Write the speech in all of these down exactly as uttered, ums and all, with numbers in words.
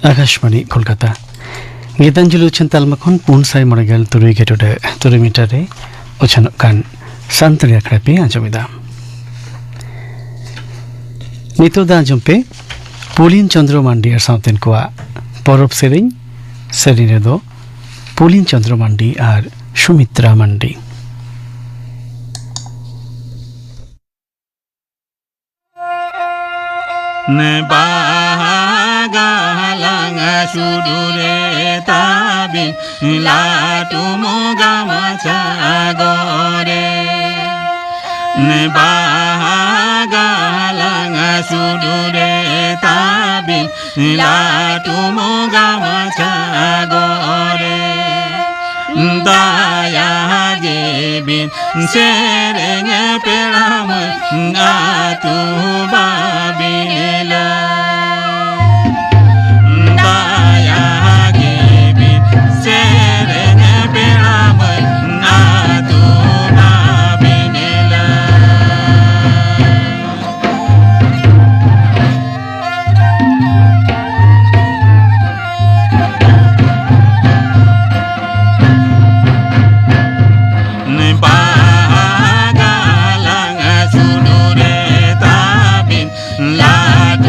ᱟᱠᱟᱥᱵᱟᱬᱤ ᱠᱳᱞᱠᱟᱛᱟ᱾ ᱜᱤᱛᱟᱧᱡᱚᱞᱤ ᱩᱪᱷᱟᱹᱱ ᱛᱟᱞᱢᱟ ᱠᱷᱚᱱ ᱯᱩᱱ ᱥᱟᱭ ᱢᱚᱬᱮ ᱜᱮᱞ ᱛᱩᱨᱩᱭ ᱜᱮᱴᱚᱰᱮ ᱛᱩᱨᱩᱭ ᱢᱤᱴᱟᱨ ᱨᱮ ᱩᱪᱷᱟᱹᱱᱚᱜ ᱠᱟᱱ ᱥᱟᱱᱛᱟᱲᱤ ᱟᱠᱷᱲᱟ ᱯᱮ ᱟᱸᱡᱚᱢ ᱮᱫᱟ᱾ ᱱᱤᱛᱚᱜ ᱫᱚ ᱟᱸᱡᱚᱢ ᱯᱮ ᱯᱩᱞᱤᱱ ᱪᱚᱸᱫᱽᱨᱚ ᱢᱟᱱᱰᱤ ᱟᱨ ᱥᱟᱶᱛᱮᱱ ᱠᱚᱣᱟᱜ ᱯᱚᱨᱚᱵᱽ ᱥᱮᱨᱮᱧ᱾ ᱥᱮᱨᱮᱧ ᱨᱮᱫᱚ ᱯᱩᱞᱤᱱ ᱪᱚᱸᱫᱽᱨᱚ ᱢᱟᱱᱰᱤ ᱟᱨ ᱥᱩᱢᱤᱛᱨᱟ ᱢᱟᱱᱰᱤ᱾ ᱱᱮ ᱵᱟᱦᱟ ᱜᱟᱞᱟᱝ ᱥᱩᱰᱩ ᱨᱮ ᱛᱟᱵᱤᱱ ᱞᱟᱹᱴᱩ ᱢᱚᱜᱟ ᱢᱟᱪᱷᱟ ᱜᱚᱨᱮ᱾ ᱱᱮ ᱵᱟᱦᱟ ᱜᱟᱞᱟᱝ ᱥᱩᱰᱩ ᱨᱮ ᱛᱟᱵᱤᱱ ᱞᱟᱹᱴᱩ ᱢᱚᱜᱟ ᱢᱟᱪᱷᱟ ᱜᱚᱨᱮ᱾ ᱫᱟᱭᱟ ᱜᱮ ᱵᱤᱱ ᱥᱮᱨᱮᱧ ᱯᱮᱲᱟ ᱢᱟᱹᱭ ᱟᱹᱛᱩ ᱵᱟᱵᱤᱱ ᱞᱟᱹᱭ᱾ ᱫᱟᱭᱟ ᱜᱮ ᱵᱤᱱ ᱥᱮᱨᱮᱧ ᱯᱮᱲᱟ ᱢᱟᱹᱭ ᱟᱹᱛᱩ ᱵᱟᱵᱤᱱ ᱞᱟᱹᱭ᱾ ᱵᱟᱦᱟ ᱜᱟᱞᱟᱝ ᱥᱩᱰᱩ ᱨᱮ ᱛᱟᱵᱤᱱ ᱞᱟᱹᱴᱩ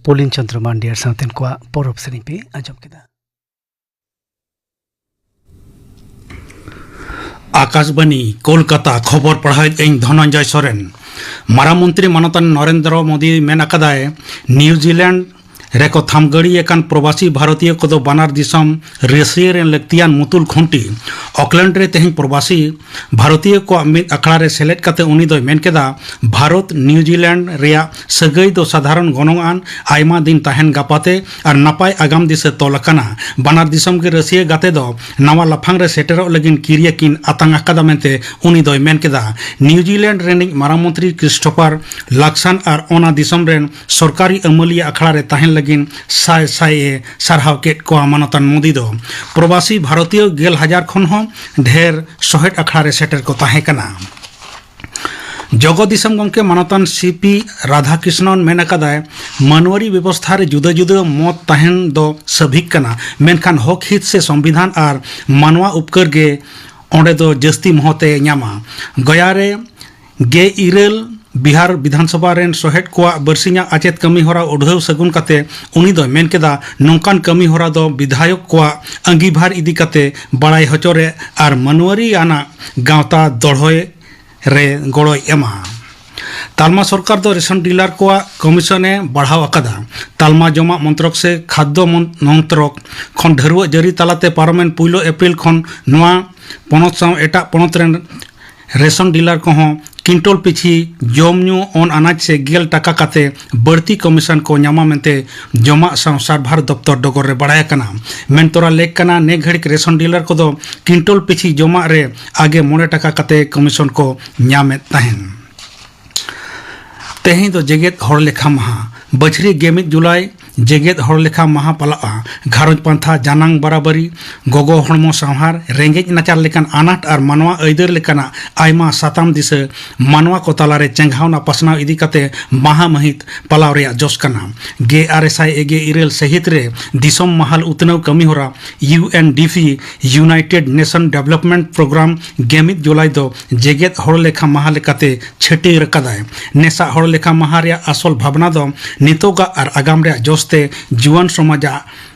ᱯᱩᱞᱤᱱ ᱪᱚᱸᱫᱽᱨᱚ ᱢᱟᱱᱰᱤ ᱟᱨ ᱥᱟᱶᱛᱮᱱ ᱠᱚᱣᱟᱜ ᱯᱚᱨᱚᱵᱽ ᱥᱮᱨᱮᱧ ᱯᱮ ᱟᱸᱡᱚᱢ ᱠᱮᱫᱟ᱾ ᱟᱠᱟᱥᱵᱟᱱᱤ, ᱠᱳᱞᱠᱟᱛᱟ᱾ ᱠᱷᱚᱵᱚᱨ ᱯᱟᱲᱦᱟᱣᱮᱫ ᱟᱹᱧ ᱫᱷᱚᱱᱚᱱᱡᱚᱭ ᱥᱚᱨᱮᱱ᱾ ᱢᱟᱨᱟᱝ ᱢᱚᱱᱛᱨᱤ ᱢᱟᱱᱚᱛᱟᱱ ᱱᱚᱨᱮᱱᱫᱨᱚ ᱢᱳᱫᱤ ᱢᱮᱱ ᱟᱠᱟᱫᱟᱭ, ᱱᱤᱣᱡᱤᱞᱮᱱᱰ ᱨᱮᱠᱚ ᱛᱷᱟᱢᱜᱟᱹᱲᱤ ᱟᱠᱟᱱ ᱯᱨᱚᱵᱟᱥᱤ ᱵᱷᱟᱨᱚᱛᱤᱭᱚ ᱠᱚᱫᱚ ᱵᱟᱱᱟᱨ ᱫᱤᱥᱚᱢ ᱨᱟᱹᱥᱤᱭᱟᱹ ᱨᱮᱱ ᱞᱟᱹᱠᱛᱤᱭᱟᱱ ᱢᱩᱛᱩᱞ ᱠᱷᱩᱱᱴᱤ᱾ ᱚᱠᱞᱮᱱᱰ ᱨᱮ ᱛᱮᱦᱮᱧ ᱯᱨᱚᱵᱟᱥᱤ ᱵᱷᱟᱨᱚᱛᱤᱭᱚ ᱠᱚᱣᱟᱜ ᱢᱤᱫ ᱟᱠᱷᱲᱟ ᱨᱮ ᱥᱮᱞᱮᱫ ᱠᱟᱛᱮ ᱩᱱᱤ ᱫᱚᱭ ᱢᱮᱱ ᱠᱮᱫᱟ, ᱵᱷᱟᱨᱚᱛ ᱱᱤᱣᱡᱤᱞᱮᱱᱰ ᱨᱮᱭᱟᱜ ᱥᱟᱹᱜᱟᱹᱭ ᱫᱚ ᱥᱟᱫᱷᱟᱨᱚᱱ ᱜᱚᱱᱚᱝ ᱟᱱ, ᱟᱭᱢᱟ ᱫᱤᱱ ᱛᱟᱦᱮᱱ ᱜᱟᱯᱟᱛᱮ ᱟᱨ ᱱᱟᱯᱟᱭ ᱟᱜᱟᱢ ᱫᱤᱥᱟᱹ ᱛᱚᱞ ᱟᱠᱟᱱᱟ᱾ ᱵᱟᱱᱟᱨ ᱫᱤᱥᱚᱢ ᱜᱮ ᱨᱟᱹᱥᱤᱭᱟᱹ ᱜᱟᱛᱮ ᱫᱚ ᱱᱟᱣᱟ ᱞᱟᱯᱷᱟᱝ ᱨᱮ ᱥᱮᱴᱮᱨᱚᱜ ᱞᱟᱹᱜᱤᱫ ᱠᱤᱨᱤᱭᱟᱹ ᱠᱤᱱ ᱟᱛᱟᱝ ᱟᱠᱟᱫᱟ ᱢᱮᱱᱛᱮ ᱩᱱᱤ ᱫᱚᱭ ᱢᱮᱱ ᱠᱮᱫᱟ᱾ ᱱᱤᱣᱡᱤᱞᱮᱱᱰ ᱨᱤᱱᱤᱡ ᱢᱟᱨᱟᱝ ᱢᱚᱱᱛᱨᱤ ᱠᱨᱤᱥᱴᱳᱯᱷᱟᱨ ᱞᱟᱠᱥᱟᱱ ᱟᱨ ᱚᱱᱟ ᱫᱤᱥᱚᱢ ᱨᱮᱱ ᱥᱚᱨᱠᱟᱨᱤ ᱟᱹᱢᱟᱹᱞᱤᱭᱟᱹ ᱟᱠᱷᱲᱟ ᱨᱮ ᱛᱟᱦᱮᱱ ᱞᱟᱹᱜᱤᱫ ᱥᱟᱭ ᱥᱟᱭ ᱮ ᱥᱟᱨᱦᱟᱣ ᱠᱮᱫ ᱠᱚᱣᱟ᱾ ᱢᱟᱱᱚᱛᱟᱱ ᱢᱳᱫᱤ ᱫᱚ ᱯᱨᱚᱵᱟᱥᱤ ᱵᱷᱟᱨᱚᱛᱤᱭᱚ ᱜᱮᱞ ᱦᱟᱡᱟᱨ ᱠᱷᱚᱱ ᱦᱚᱸ ᱰᱷᱮᱨ ᱥᱚᱦᱮᱫ ᱟᱠᱷᱲᱟ ᱨᱮ ᱥᱮᱴᱮᱨ ᱠᱚ ᱛᱟᱦᱮᱸ ᱠᱟᱱᱟ᱾ ᱡᱚᱜᱚ ᱫᱤᱥᱚᱢ ᱜᱚᱢᱠᱮ ᱢᱟᱱᱚᱛᱟᱱ ᱥᱤ ᱯᱤ ᱨᱟᱫᱷᱟᱠᱨᱤᱥᱱᱚᱱ ᱢᱮᱱ ᱟᱠᱟᱫᱟᱭ, ᱢᱟᱱᱣᱟᱨᱤ ᱵᱮᱵᱚᱥᱛᱷᱟ ᱨᱮ ᱡᱩᱫᱟᱹ ᱡᱩᱫᱟᱹ ᱢᱚᱛ ᱛᱟᱦᱮᱱ ᱫᱚ ᱥᱟᱹᱵᱷᱤᱠ ᱠᱟᱱᱟ, ᱢᱮᱱᱠᱷᱟᱱ ᱦᱚᱠ ᱦᱤᱛ ᱥᱮ ᱥᱚᱝᱵᱤᱫᱷᱟᱱ ᱟᱨ ᱢᱟᱱᱣᱟ ᱩᱯᱠᱟᱹᱨ ᱜᱮ ᱚᱸᱰᱮ ᱫᱚ ᱡᱟᱹᱥᱛᱤ ᱢᱚᱦᱚᱛ ᱮ ᱧᱟᱢᱟ᱾ ᱜᱚᱭᱟ ᱨᱮ ᱜᱮ ᱤᱨᱟᱹᱞ ᱵᱤᱦᱟᱨ ᱵᱤᱫᱷᱟᱱᱥᱚᱵᱷᱟ ᱨᱮᱱ ᱥᱚᱦᱮᱫ ᱠᱚᱣᱟᱜ ᱵᱟᱹᱨᱥᱤᱧᱟᱜ ᱟᱪᱮᱛ ᱠᱟᱹᱢᱤ ᱦᱚᱨᱟ ᱩᱰᱷᱟᱹᱣ ᱥᱟᱹᱜᱩᱱ ᱠᱟᱛᱮ ᱩᱱᱤ ᱫᱚᱭ ᱢᱮᱱ ᱠᱮᱫᱟ, ᱱᱚᱝᱠᱟᱱ ᱠᱟᱹᱢᱤ ᱦᱚᱨᱟ ᱫᱚ ᱵᱤᱫᱷᱟᱭᱚᱠ ᱠᱚᱣᱟᱜ ᱟᱸᱜᱤᱵᱷᱟᱨ ᱤᱫᱤ ᱠᱟᱛᱮ ᱵᱟᱲᱟᱭ ᱦᱚᱪᱚ ᱨᱮ ᱟᱨ ᱢᱟᱱᱣᱟᱨᱤ ᱟᱱᱟᱜ ᱜᱟᱶᱛᱟ ᱫᱚᱲᱦᱚᱭ ᱨᱮ ᱜᱚᱲᱚᱭ ᱮᱢᱟ᱾ ᱛᱟᱞᱢᱟ ᱥᱚᱨᱠᱟᱨ ᱫᱚ ᱨᱮᱥᱚᱱ ᱰᱤᱞᱟᱨ ᱠᱚᱣᱟᱜ ᱠᱚᱢᱤᱥᱚᱱ ᱮ ᱵᱟᱲᱦᱟᱣ ᱟᱠᱟᱫᱟ᱾ ᱛᱟᱞᱢᱟ ᱡᱚᱢᱟᱜ ᱢᱚᱱᱛᱨᱚᱠ ᱥᱮ ᱠᱷᱟᱫᱽᱫᱚ ᱢᱚᱱ-, ᱢᱚᱱᱛᱨᱚᱠ ᱠᱷᱚᱱ ᱰᱷᱟᱹᱨᱣᱟᱹᱜ ᱡᱟᱹᱨᱤ ᱛᱟᱞᱟᱛᱮ ᱯᱟᱨᱚᱢᱮᱱ ᱯᱩᱭᱞᱩ ᱮᱯᱨᱤᱞ ᱠᱷᱚᱱ ᱱᱚᱣᱟ ᱯᱚᱱᱚᱛ ᱥᱟᱶ ᱮᱴᱟᱜ ᱯᱚᱱᱚᱛ ᱨᱮᱱ ᱨᱮᱥᱚᱱ ᱰᱤᱞᱟᱨ ᱠᱚᱦᱚᱸ ᱠᱤᱱᱴᱚᱞ ᱯᱤᱪᱷᱤ ᱡᱚᱢ ᱧᱩ ᱚᱱ ᱟᱱᱟᱡ ᱥᱮ ᱜᱮᱞ ᱴᱟᱠᱟ ᱠᱟᱛᱮ ᱵᱟᱹᱲᱛᱤ ᱠᱚᱢᱤᱥᱚᱱ ᱠᱚ ᱧᱟᱢᱟ ᱢᱮᱱᱛᱮ ᱡᱚᱢᱟᱜ ᱥᱟᱶ ᱥᱟᱨᱵᱷᱟᱨ ᱫᱚᱯᱛᱚᱨ ᱰᱚᱜᱚᱨ ᱨᱮ ᱵᱟᱲᱟᱭ ᱟᱠᱟᱱᱟ᱾ ᱢᱮᱱ ᱛᱚᱨᱟ ᱞᱮᱠ ᱠᱟᱱᱟ, ᱱᱮ ᱜᱷᱟᱹᱲᱤᱠ ᱨᱮᱥᱚᱱ ᱰᱤᱞᱟᱨ ᱠᱚᱫᱚ ᱠᱤᱱᱴᱚᱞ ᱯᱤᱪᱷᱤ ᱡᱚᱢᱟᱜ ᱨᱮ ᱟᱜᱮ ᱢᱚᱬᱮ ᱴᱟᱠᱟ ᱠᱟᱛᱮ ᱠᱚᱢᱤᱥᱚᱱ ᱠᱚ ᱧᱟᱢᱮᱫ ᱛᱟᱦᱮᱱ᱾ ᱛᱮᱦᱮᱧ ᱫᱚ ᱡᱮᱜᱮᱛ ᱦᱚᱲ ᱞᱮᱠᱷᱟ ᱢᱟᱦᱟ᱾ ᱵᱟᱹᱪᱷᱨᱤ ᱜᱮᱞ ᱢᱤᱫ ᱡᱩᱞᱟᱭ ᱡᱮᱜᱮᱛ ᱦᱚᱲ ᱞᱮᱠᱷᱟ ᱢᱟᱦᱟ ᱯᱟᱞᱟᱜᱼᱟ᱾ ᱜᱷᱟᱨᱚᱸᱡᱽ ᱯᱟᱱᱛᱷᱟ, ᱡᱟᱱᱟᱝ ᱵᱟᱨᱟᱵᱟᱹᱨᱤ, ᱜᱚᱜᱚ ᱦᱚᱲᱢᱚ ᱥᱟᱶᱦᱟᱨ, ᱨᱮᱸᱜᱮᱡ ᱱᱟᱪᱟᱨ ᱞᱮᱠᱟᱱ ᱟᱱᱟᱴ ᱟᱨ ᱢᱟᱱᱣᱟ ᱟᱹᱭᱫᱟᱹᱨ ᱞᱮᱠᱟᱱᱟᱜ ᱟᱭᱢᱟ ᱥᱟᱛᱟᱢ ᱫᱤᱥᱟᱹ ᱢᱟᱱᱣᱟ ᱠᱚ ᱛᱟᱞᱟᱨᱮ ᱪᱮᱸᱜᱷᱟᱣᱱᱟ ᱯᱟᱥᱱᱟᱣ ᱤᱫᱤ ᱠᱟᱛᱮ ᱢᱟᱦᱟ ᱢᱟᱹᱦᱤᱛ ᱯᱟᱞᱟᱣ ᱨᱮᱭᱟᱜ ᱡᱚᱥ ᱠᱟᱱᱟ᱾ ᱜᱮᱞ ᱟᱨᱮ ᱥᱟᱭ ᱮᱜᱮ ᱤᱨᱟᱹᱞ ᱥᱟᱹᱦᱤᱛ ᱨᱮ ᱫᱤᱥᱚᱢ ᱢᱟᱦᱟᱞ ᱩᱛᱱᱟᱹᱣ ᱠᱟᱹᱢᱤ ᱦᱚᱨᱟ, U N D P, United Nation Development Program, ᱜᱮᱢᱤᱫ ᱡᱩᱞᱟᱭ ᱫᱚ ᱡᱮᱜᱮᱛ ᱦᱚᱲ ᱞᱮᱠᱷᱟ ᱢᱟᱦᱟ ᱞᱮᱠᱟᱛᱮ ᱪᱷᱟᱹᱴᱭᱟᱹᱨ ᱟᱠᱟᱫᱟᱭ᱾ ᱱᱮᱥᱟᱜ ᱦᱚᱲ ᱞᱮᱠᱷᱟ ᱢᱟᱦᱟ ᱨᱮᱭᱟᱜ ᱟᱥᱚᱞ ᱵᱷᱟᱵᱽᱱᱟ ᱫᱚ ᱱᱤᱛᱚᱜᱟᱜ ᱟᱨ ᱟᱜᱟᱢ ᱨᱮᱭᱟᱜ ᱡᱚᱥᱛᱮ ᱡᱩᱣᱟᱹᱱ ᱥᱚᱢᱟᱡᱟᱜ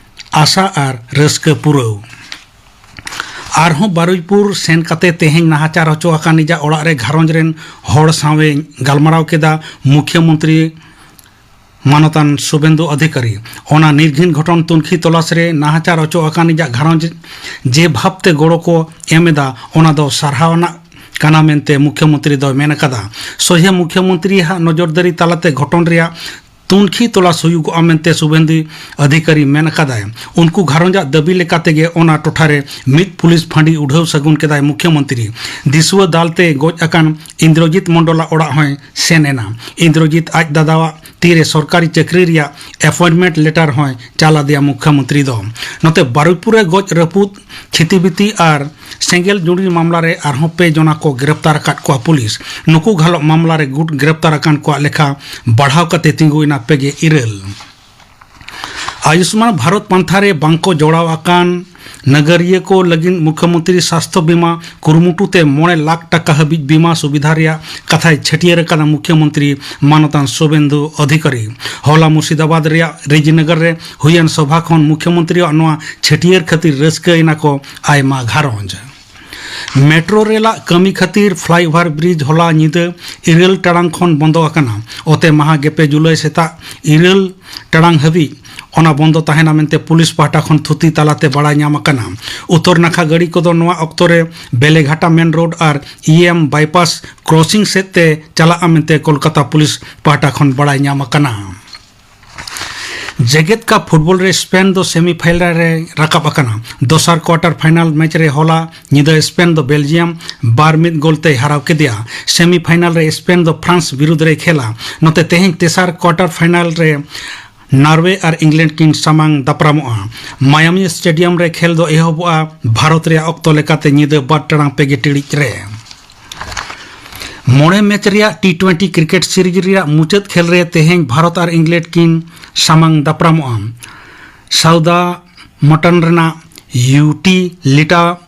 ᱟᱥᱟ ᱟᱨ ᱨᱟᱹᱥᱠᱟᱹ ᱯᱩᱨᱟᱹᱣ᱾ ᱟᱨᱦᱚᱸ ᱵᱟᱨᱩᱭᱯᱩᱨ ᱥᱮᱱ ᱠᱟᱛᱮ ᱛᱮᱦᱮᱧ ᱱᱟᱦᱟᱪᱟᱨ ᱦᱚᱪᱚ ᱟᱠᱟᱱ ᱱᱤᱡᱟᱜ ᱚᱲᱟᱜ ᱨᱮ ᱜᱷᱟᱨᱚᱸᱡᱽ ᱨᱮᱱ ᱦᱚᱲ ᱥᱟᱶᱮ ᱜᱟᱞᱢᱟᱨᱟᱣ ᱠᱮᱫᱟ ᱢᱩᱠᱷᱭᱚᱢᱚᱱᱛᱨᱤ ᱢᱟᱱᱚᱛᱟᱱ ᱥᱩᱵᱮᱱᱫᱩ ᱚᱫᱷᱤᱠᱟᱨᱤ᱾ ᱚᱱᱟ ᱱᱤᱨᱜᱷᱤᱱ ᱜᱷᱚᱴᱚᱱ ᱛᱩᱱᱠᱷᱤ ᱛᱚᱞᱟᱥ ᱨᱮ ᱱᱟᱦᱟᱪᱟᱨ ᱦᱚᱪᱚ ᱟᱠᱟᱱ ᱱᱤᱡᱟᱜ ᱜᱷᱟᱨᱚᱸᱡᱽ ᱡᱮ ᱵᱷᱟᱵᱽᱛᱮ ᱜᱚᱲᱚ ᱠᱚ ᱮᱢ ᱮᱫᱟ, ᱚᱱᱟ ᱫᱚ ᱥᱟᱨᱦᱟᱣ ᱟᱱᱟᱜ ᱠᱟᱱᱟ ᱢᱮᱱᱛᱮ ᱢᱩᱠᱷᱭᱚᱢᱚᱱᱛᱨᱤ ᱫᱚᱭ ᱢᱮᱱ ᱟᱠᱟᱫᱟ᱾ ᱥᱚᱡᱷᱮ ᱢᱩᱠᱷᱭᱚᱢᱚᱱᱛᱨᱤ ᱦᱟᱜ ᱱᱚᱡᱚᱨᱫᱟᱨᱤ ᱛᱟᱞᱟᱛᱮ ᱜᱷᱚᱴᱚᱱ ᱨᱮᱭᱟᱜ ᱛᱩᱱᱠᱷᱤ ᱛᱚᱞᱟᱥ ᱦᱩᱭᱩᱜᱚᱜᱼᱟ ᱢᱮᱱᱛᱮ ᱥᱩᱵᱮᱱᱫᱩ ᱚᱫᱷᱤᱠᱟᱨᱤ ᱢᱮᱱ ᱟᱠᱟᱫᱟᱭ᱾ ᱩᱱᱠᱩ ᱜᱷᱟᱨᱚᱸᱡᱟᱜ ᱫᱟᱹᱵᱤ ᱞᱮᱠᱟᱛᱮ ᱜᱮ ᱚᱱᱟ ᱴᱚᱴᱷᱟ ᱨᱮ ᱢᱤᱫ ᱯᱩᱞᱤᱥ ᱯᱷᱟᱸᱰᱤ ᱩᱰᱷᱟᱹᱣ ᱥᱟᱹᱜᱩᱱ ᱠᱮᱫᱟᱭ ᱢᱩᱠᱷᱭᱚᱢᱚᱱᱛᱨᱤ᱾ ᱫᱤᱥᱩᱣᱟᱹ ᱫᱟᱞ ᱛᱮ ᱜᱚᱡ ᱟᱠᱟᱱ ᱤᱱᱫᱨᱚᱡᱤᱛ ᱢᱚᱱᱰᱚᱞᱟᱜ ᱚᱲᱟᱜ ᱦᱚᱸᱭ ᱥᱮᱱ ᱮᱱᱟ᱾ ᱤᱱᱫᱨᱚᱡᱤᱛ ᱟᱡ ᱫᱟᱫᱟᱣᱟᱜ ᱛᱤᱨᱮ ᱥᱚᱨᱠᱟᱨᱤ ᱪᱟᱹᱠᱨᱤ ᱨᱮᱭᱟᱜ appointment letter ᱦᱚᱸᱭ ᱪᱟᱞ ᱟᱫᱮᱭᱟ ᱢᱩᱠᱷᱭᱚᱢᱚᱱᱛᱨᱤ ᱫᱚ᱾ ᱱᱚᱛᱮ ᱵᱟᱨᱩᱭᱯᱩᱨ ᱨᱮ ᱜᱚᱡ ᱨᱟᱹᱯᱩᱫ, ᱪᱷᱤᱛᱤᱵᱤᱛᱤ ᱟᱨ ᱥᱮᱸᱜᱮᱞ ᱡᱩᱸᱰᱤ ᱢᱟᱢᱞᱟ ᱨᱮ ᱟᱨᱦᱚᱸ ᱯᱮ ᱡᱚᱱᱟ ᱠᱚ ᱜᱨᱮᱯᱛᱟᱨ ᱟᱠᱟᱫ ᱠᱚᱣᱟ ᱯᱩᱞᱤᱥ᱾ ᱱᱩᱠᱩ ᱜᱷᱟᱹᱞᱚᱜ ᱢᱟᱢᱞᱟ ᱨᱮ ᱜᱩᱴ ᱜᱨᱮᱯᱛᱟᱨ ᱟᱠᱟᱱ ᱠᱚᱣᱟᱜ ᱞᱮᱠᱷᱟ ᱵᱟᱲᱦᱟᱣ ᱠᱟᱛᱮ ᱛᱤᱸᱜᱩᱭᱮᱱᱟ ᱯᱮ ᱜᱮᱞ ᱤᱨᱟᱹᱞ᱾ ᱟᱭᱩᱥᱢᱟᱱ ᱵᱷᱟᱨᱚᱛ ᱯᱟᱱᱛᱷᱟ ᱨᱮ ᱵᱟᱝᱠᱚ ᱡᱚᱲᱟᱣ ᱟᱠᱟᱱ ᱱᱟᱜᱟᱨᱤᱭᱟᱹ ᱠᱚ ᱞᱟᱹᱜᱤᱫ ᱢᱩᱠᱷᱭᱚᱢᱚᱱᱛᱨᱤ ᱥᱟᱥᱛᱷᱚ ᱵᱤᱢᱟ ᱠᱩᱨᱩᱢᱩᱴᱩ ᱛᱮ ᱢᱚᱬᱮ ᱞᱟᱠᱷ ᱴᱟᱠᱟ ᱦᱟᱹᱵᱤᱡ ᱵᱤᱢᱟ ᱥᱩᱵᱤᱫᱷᱟ ᱨᱮᱭᱟᱜ ᱠᱟᱛᱷᱟᱭ ᱪᱷᱟᱹᱴᱭᱟᱹᱨ ᱟᱠᱟᱫᱟ ᱢᱩᱠᱷᱭᱚᱢᱚᱱᱛᱨᱤ ᱢᱟᱱᱚᱛᱟᱱ ᱥᱩᱵᱮᱱᱫᱩ ᱚᱫᱷᱤᱠᱟᱨᱤ᱾ ᱦᱚᱞᱟ ᱢᱩᱨᱥᱤᱫᱟᱵᱟᱫᱽ ᱨᱮᱭᱟᱜ ᱨᱮᱡᱤᱱᱚᱜᱚᱨ ᱨᱮ ᱦᱩᱭᱮᱱ ᱥᱚᱵᱷᱟ ᱠᱷᱚᱱ ᱢᱩᱠᱷᱭᱚᱢᱚᱱᱛᱨᱤᱭᱟᱜ ᱱᱚᱣᱟ ᱪᱷᱟᱹᱴᱭᱟᱹᱨ ᱠᱷᱟᱹᱛᱤᱨ ᱨᱟᱹᱥᱠᱟᱹ ᱮᱱᱟ ᱠᱚ ᱟᱭᱢᱟ ᱜᱷᱟᱨᱚᱸᱡᱽ᱾ ᱢᱮᱴᱨᱳ ᱨᱮᱞᱟᱜ ᱠᱟᱹᱢᱤ ᱠᱷᱟᱹᱛᱤᱨ flyover bridge ᱦᱚᱞᱟ ᱧᱤᱫᱟᱹ ᱤᱨᱟᱹᱞ ᱴᱟᱲᱟᱝ ᱠᱷᱚᱱ ᱵᱚᱱᱫᱚ ᱟᱠᱟᱱᱟ᱾ ᱚᱛᱮ ᱢᱟᱦᱟ ᱜᱮᱯᱮ ᱡᱩᱞᱟᱭ ᱥᱮᱛᱟᱜ ᱤᱨᱟᱹᱞ ᱴᱟᱲᱟᱝ ᱦᱟᱹᱵᱤᱡ ᱚᱱᱟ ᱵᱚᱱᱫᱚ ᱛᱟᱦᱮᱱᱟ ᱢᱮᱱᱛᱮ ᱯᱩᱞᱤᱥ ᱯᱟᱦᱴᱟ ᱠᱷᱚᱱ ᱛᱷᱩᱛᱤ ᱛᱟᱞᱟᱛᱮ ᱵᱟᱲᱟᱭ ᱧᱟᱢ ᱟᱠᱟᱱᱟ᱾ ᱩᱛᱚᱨ ᱱᱟᱠᱷᱟ ᱜᱟᱹᱰᱤ ᱠᱚᱫᱚ ᱱᱚᱣᱟ ᱚᱠᱛᱚ ᱨᱮ ᱵᱮᱞᱮᱜᱷᱟᱴᱟ ᱢᱮᱱ ᱨᱳᱰ ᱟᱨ ᱤ ᱮᱢ ᱵᱟᱭᱯᱟᱥ ᱠᱨᱚᱥᱤᱝ ᱥᱮᱫ ᱛᱮ ᱪᱟᱞᱟᱜᱼᱟ ᱢᱮᱱᱛᱮ ᱠᱳᱞᱠᱟᱛᱟ ᱯᱩᱞᱤᱥ ᱯᱟᱦᱴᱟ ᱠᱷᱚᱱ ᱵᱟᱲᱟᱭ ᱧᱟᱢ ᱟᱠᱟᱱᱟ᱾ ᱡᱮᱜᱮᱛ ᱠᱟᱯ ᱯᱷᱩᱴᱵᱚᱞ ᱨᱮ ᱥᱯᱮᱱ ᱫᱚ ᱥᱮᱢᱤᱯᱷᱟᱭᱱᱟᱞ ᱨᱮ ᱨᱟᱠᱟᱵ ᱟᱠᱟᱱᱟ᱾ ᱫᱚᱥᱟᱨ ᱠᱣᱟᱨᱴᱟᱨ ᱯᱷᱟᱭᱱᱟᱞ ᱢᱮᱪ ᱨᱮ ᱦᱚᱞᱟ ᱧᱤᱫᱟᱹ ᱥᱯᱮᱱ ᱫᱚ ᱵᱮᱞᱡᱤᱭᱟᱢ ᱵᱟᱨ ᱢᱤᱫ ᱜᱳᱞ ᱛᱮᱭ ᱦᱟᱨᱟᱣ ᱠᱮᱫᱮᱭᱟ᱾ ᱥᱮᱢᱤᱯᱷᱟᱭᱱᱟᱞ ᱨᱮ ᱥᱯᱮᱱ ᱫᱚ ᱯᱷᱨᱟᱱᱥ ᱵᱤᱨᱩᱫᱷ ᱨᱮᱭ ᱠᱷᱮᱞᱟ᱾ ᱱᱚᱛᱮ ᱛᱮᱦᱮᱧ ᱛᱮᱥᱟᱨ ᱠᱣᱟᱨᱴᱟᱨ ᱯᱷᱟᱭᱱᱟᱞ ᱨᱮ ᱱᱟᱨᱣᱮ ᱟᱨ ᱤᱝᱞᱮᱱᱰ ᱠᱤᱱ ᱥᱟᱢᱟᱝ ᱫᱟᱯᱨᱟᱢᱚᱜᱼᱟ᱾ ᱢᱟᱭᱟᱢᱤ ᱥᱴᱮᱰᱤᱭᱟᱢ ᱨᱮ ᱠᱷᱮᱞ ᱫᱚ ᱮᱦᱚᱵᱚᱜᱼᱟ ᱵᱷᱟᱨᱚᱛ ᱨᱮᱭᱟᱜ ᱚᱠᱛᱚ ᱞᱮᱠᱟᱛᱮ ᱧᱤᱫᱟᱹ ᱵᱟᱨ ᱴᱟᱲᱟᱝ ᱯᱮ ᱜᱮ ᱴᱤᱲᱤᱡ ᱨᱮ᱾ ᱢᱚᱬᱮ ᱢᱮᱪ ᱨᱮᱭᱟᱜ ᱴᱤ ᱴᱩᱭᱮᱱᱴᱤ ᱠᱨᱤᱠᱮᱴ ᱥᱤᱨᱤᱡᱽ ᱨᱮᱭᱟᱜ ᱢᱩᱪᱟᱹᱫ ᱠᱷᱮᱞ ᱨᱮ ᱛᱮᱦᱮᱧ ᱵᱷᱟᱨᱚᱛ ᱟᱨ ᱤᱝᱞᱮᱱᱰ ᱠᱤᱱ ᱥᱟᱢᱟᱝ ᱫᱟᱯᱨᱟᱢᱚᱜᱼᱟ᱾ ᱥᱟᱣᱫᱟ ᱢᱚᱴᱚᱱ ᱨᱮᱱᱟᱜ ᱭᱩᱴᱤ ᱞᱤᱴᱟ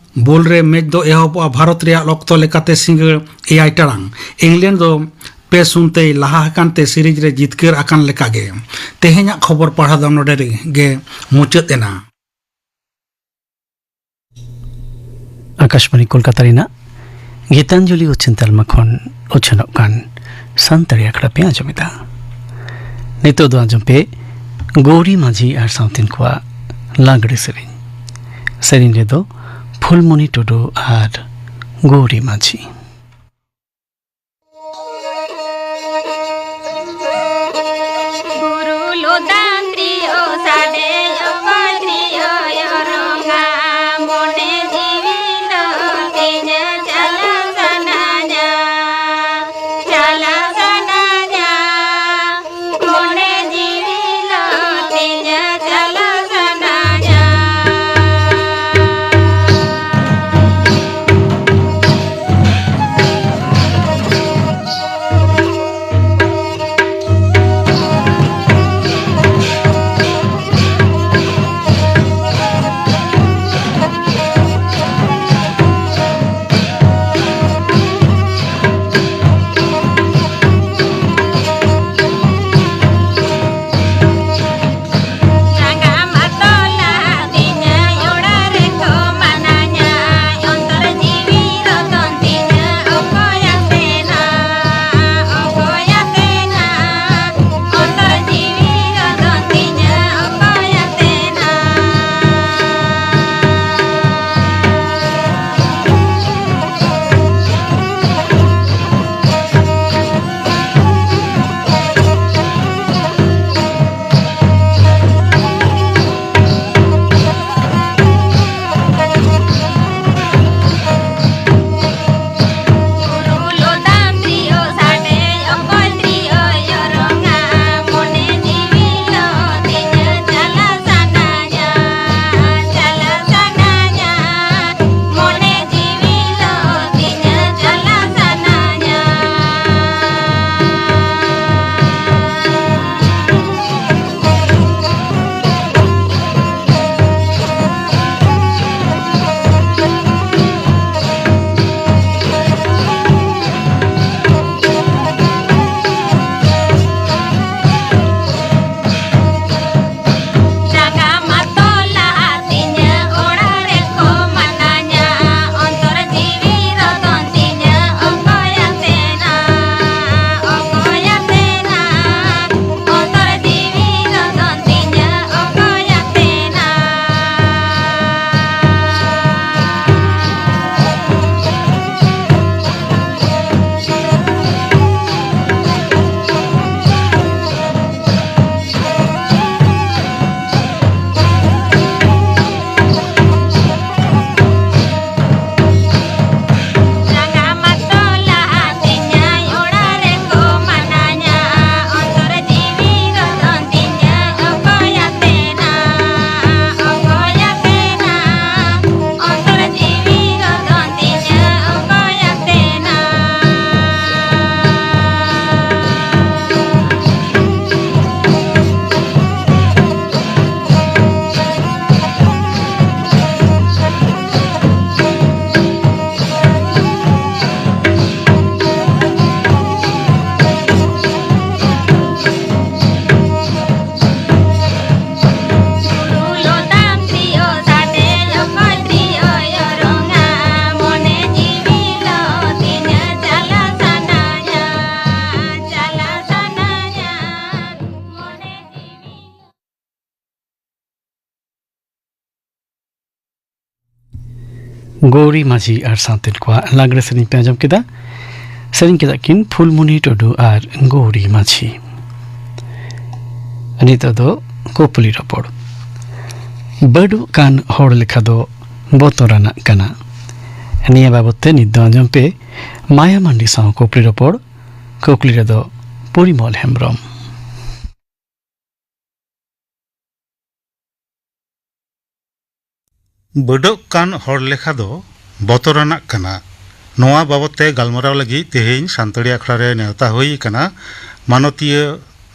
ᱵᱳᱞ ᱨᱮ ᱢᱮᱪ ᱫᱚ ᱮᱦᱚᱵᱚᱜᱼᱟ ᱵᱷᱟᱨᱚᱛ ᱨᱮᱭᱟᱜ ᱚᱠᱛᱚ ᱞᱮᱠᱟᱛᱮ ᱥᱤᱸᱜᱟᱹᱲ ᱮᱭᱟᱭ ᱴᱟᱲᱟᱝ᱾ ᱤᱝᱞᱮᱱᱰ ᱫᱚ ᱯᱮ ᱥᱩᱱ ᱛᱮᱭ ᱞᱟᱦᱟ ᱟᱠᱟᱱ ᱛᱮ ᱥᱤᱨᱤᱡᱽ ᱨᱮ ᱡᱤᱛᱠᱟᱹᱨ ᱟᱠᱟᱱ ᱞᱮᱠᱟᱜᱮ᱾ ᱛᱮᱦᱮᱧᱟᱜ ᱠᱷᱚᱵᱚᱨ ᱯᱟᱲᱦᱟᱣ ᱫᱚ ᱱᱚᱰᱮ ᱜᱮ ᱢᱩᱪᱟᱹᱫ ᱮᱱᱟ᱾ ᱟᱠᱟᱥᱵᱟᱬᱤ ᱠᱳᱞᱠᱟᱛᱟ ᱨᱮᱱᱟᱜ ᱜᱤᱛᱟᱧᱡᱚᱞᱤ ᱩᱪᱷᱟᱹᱱ ᱛᱟᱞᱢᱟ ᱠᱷᱚᱱ ᱩᱪᱷᱟᱹᱱᱚᱜ ᱠᱟᱱ ᱥᱟᱱᱛᱟᱲᱤ ᱟᱠᱷᱲᱟ ᱯᱮ ᱟᱸᱡᱚᱢ ᱮᱫᱟ᱾ ᱱᱤᱛᱚᱜ ᱫᱚ ᱟᱸᱡᱚᱢ ᱯᱮ ᱜᱳᱣᱨᱤ ᱢᱟᱹᱡᱷᱤ ᱟᱨ ᱥᱟᱶᱛᱮᱱ ᱠᱚᱣᱟᱜ ᱞᱟᱜᱽᱲᱮ ᱥᱮᱨᱮᱧ᱾ ᱥᱮᱨᱮᱧ ᱨᱮᱫᱚ ᱯᱷᱩᱞᱢᱚᱱᱤ ᱴᱩᱰᱩ ᱟᱨ ᱜᱳᱣᱨᱤ ᱢᱟᱹᱡᱷᱤ᱾ ᱜᱩᱨᱩ ᱞᱚᱫᱟᱱ ᱛᱤᱭᱳ ᱥᱟᱰᱮ ᱚᱠᱚᱭ ᱛᱤᱭᱳ ᱚᱨᱚᱝᱟ, ᱢᱚᱱᱮ ᱡᱤᱣᱤ ᱫᱚ ᱛᱤᱧᱟ ᱪᱟᱞᱟᱣ ᱥᱟᱱᱟᱧᱟ, ᱪᱟᱞᱟᱣ ᱥᱟᱱᱟᱧᱟ, ᱢᱚᱱᱮ ᱡᱤᱣᱤ ᱫᱚ ᱛᱤᱧᱟ ᱪᱟᱞᱟᱣ ᱥᱟᱱᱟᱧᱟ᱾ ᱜᱳᱣᱨᱤ ᱢᱟᱹᱡᱷᱤ ᱟᱨ ᱥᱟᱶᱛᱮᱱ ᱠᱚᱣᱟᱜ ᱞᱟᱜᱽᱲᱮ ᱥᱮᱨᱮᱧ ᱯᱮ ᱟᱸᱡᱚᱢ ᱠᱮᱫᱟ᱾ ᱥᱮᱨᱮᱧ ᱠᱮᱫᱟ ᱠᱤᱱ ᱯᱷᱩᱞᱢᱩᱱᱤ ᱴᱩᱰᱩ ᱟᱨ ᱜᱳᱣᱨᱤ ᱢᱟᱹᱡᱷᱤ᱾ ᱱᱤᱛᱚᱜ ᱫᱚ ᱠᱩᱯᱞᱤ ᱨᱚᱯᱚᱲ᱾ ᱵᱟᱹᱰᱩᱜ ᱠᱟᱱ ᱦᱚᱲ ᱞᱮᱠᱷᱟ ᱫᱚ ᱵᱚᱛᱚᱨᱟᱱᱟᱜ ᱠᱟᱱᱟ᱾ ᱱᱤᱭᱟᱹ ᱵᱟᱵᱚᱛ ᱛᱮ ᱱᱤᱛ ᱫᱚ ᱟᱸᱡᱚᱢ ᱯᱮ ᱢᱟᱭᱟ ᱢᱟᱱᱰᱤ ᱥᱟᱶ ᱠᱩᱯᱞᱤ ᱨᱚᱯᱚᱲ᱾ ᱠᱩᱠᱞᱤ ᱨᱮᱫᱚ ᱯᱚᱨᱤᱢᱚᱞ ᱦᱮᱢᱵᱨᱚᱢ᱾ ᱵᱟᱹᱰᱚᱜ ᱠᱟᱱ ᱦᱚᱲ ᱞᱮᱠᱷᱟ ᱫᱚ ᱵᱚᱛᱚᱨᱟᱱᱟᱜ ᱠᱟᱱᱟ᱾ ᱱᱚᱣᱟ ᱵᱟᱵᱚᱛ ᱛᱮ ᱜᱟᱞᱢᱟᱨᱟᱣ ᱞᱟᱹᱜᱤᱫ ᱛᱮᱦᱮᱧ ᱥᱟᱱᱛᱟᱲᱤ ᱟᱠᱷᱲᱟ ᱨᱮ ᱱᱮᱣᱛᱟ ᱦᱩᱭ ᱟᱠᱟᱱᱟ ᱢᱟᱱᱚᱛᱤᱭᱟᱹ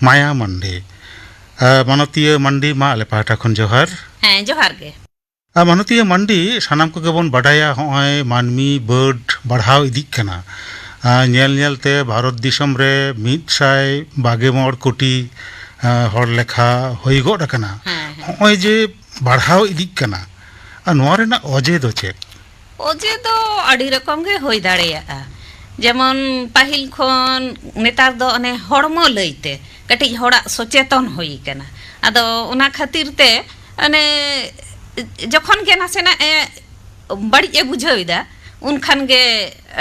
ᱢᱟᱭᱟ ᱢᱟᱱᱰᱤ᱾ ᱟᱨ ᱢᱟᱱᱚᱛᱤᱭᱟᱹ ᱢᱟᱱᱰᱤ, ᱢᱟ ᱟᱞᱮ ᱯᱟᱦᱴᱟ ᱠᱷᱚᱱ ᱡᱚᱦᱟᱨ᱾ ᱦᱮᱸ, ᱡᱚᱦᱟᱨ ᱜᱮ᱾ ᱟᱨ ᱢᱟᱱᱚᱛᱤᱭᱟᱹ ᱢᱟᱱᱰᱤ, ᱥᱟᱱᱟᱢ ᱠᱚᱜᱮ ᱵᱚᱱ ᱵᱟᱰᱟᱭᱟ, ᱦᱚᱸᱜᱼᱚᱭ ᱢᱟᱹᱱᱢᱤ ᱵᱟᱹᱰ ᱵᱟᱲᱦᱟᱣ ᱤᱫᱤᱜ ᱠᱟᱱᱟ᱾ ᱟᱨ ᱧᱮᱞ ᱧᱮᱞ ᱛᱮ ᱵᱷᱟᱨᱚᱛ ᱫᱤᱥᱚᱢ ᱨᱮ ᱢᱤᱫ ᱥᱟᱭ ᱵᱟᱜᱮ ᱢᱚᱬ ᱠᱳᱴᱤ, ᱟᱨ, ᱦᱚᱲ ᱞᱮᱠᱷᱟ ᱦᱩᱭ ᱜᱚᱫ ᱟᱠᱟᱱᱟ᱾ ᱦᱮᱸ, ᱦᱮᱸ᱾ ᱦᱚᱸᱜᱼᱚᱭ ᱡᱮ ᱵᱟᱲᱦᱟᱣ ᱤᱫᱤᱜ ᱠᱟᱱᱟ, ᱟᱨ ᱱᱚᱣᱟ ᱨᱮᱱᱟᱜ ᱚᱡᱮ ᱫᱚ ᱪᱮᱫ? ᱚᱡᱮ ᱫᱚ ᱟᱹᱰᱤ ᱨᱚᱠᱚᱢ ᱜᱮ ᱦᱩᱭ ᱫᱟᱲᱮᱭᱟᱜᱼᱟ᱾ ᱡᱮᱢᱚᱱ ᱯᱟᱹᱦᱤᱞ ᱠᱷᱚᱱ ᱱᱮᱛᱟᱨ ᱫᱚ ᱚᱱᱮ ᱦᱚᱲᱢᱚ ᱞᱟᱹᱭᱛᱮ ᱠᱟᱹᱴᱤᱡ ᱦᱚᱲᱟᱜ ᱥᱚᱪᱮᱛᱚᱱ ᱦᱩᱭ ᱠᱟᱱᱟ᱾ ᱟᱫᱚ ᱚᱱᱟ ᱠᱷᱟᱹᱛᱤᱨ ᱛᱮ ᱚᱱᱮ ᱡᱚᱠᱷᱚᱱ ᱜᱮ ᱱᱟᱥᱮᱱᱟᱜ ᱮ ᱵᱟᱹᱲᱤᱡ ᱮ ᱵᱩᱡᱷᱟᱹᱣ ᱮᱫᱟ, ᱩᱱ ᱠᱷᱟᱱ ᱜᱮ,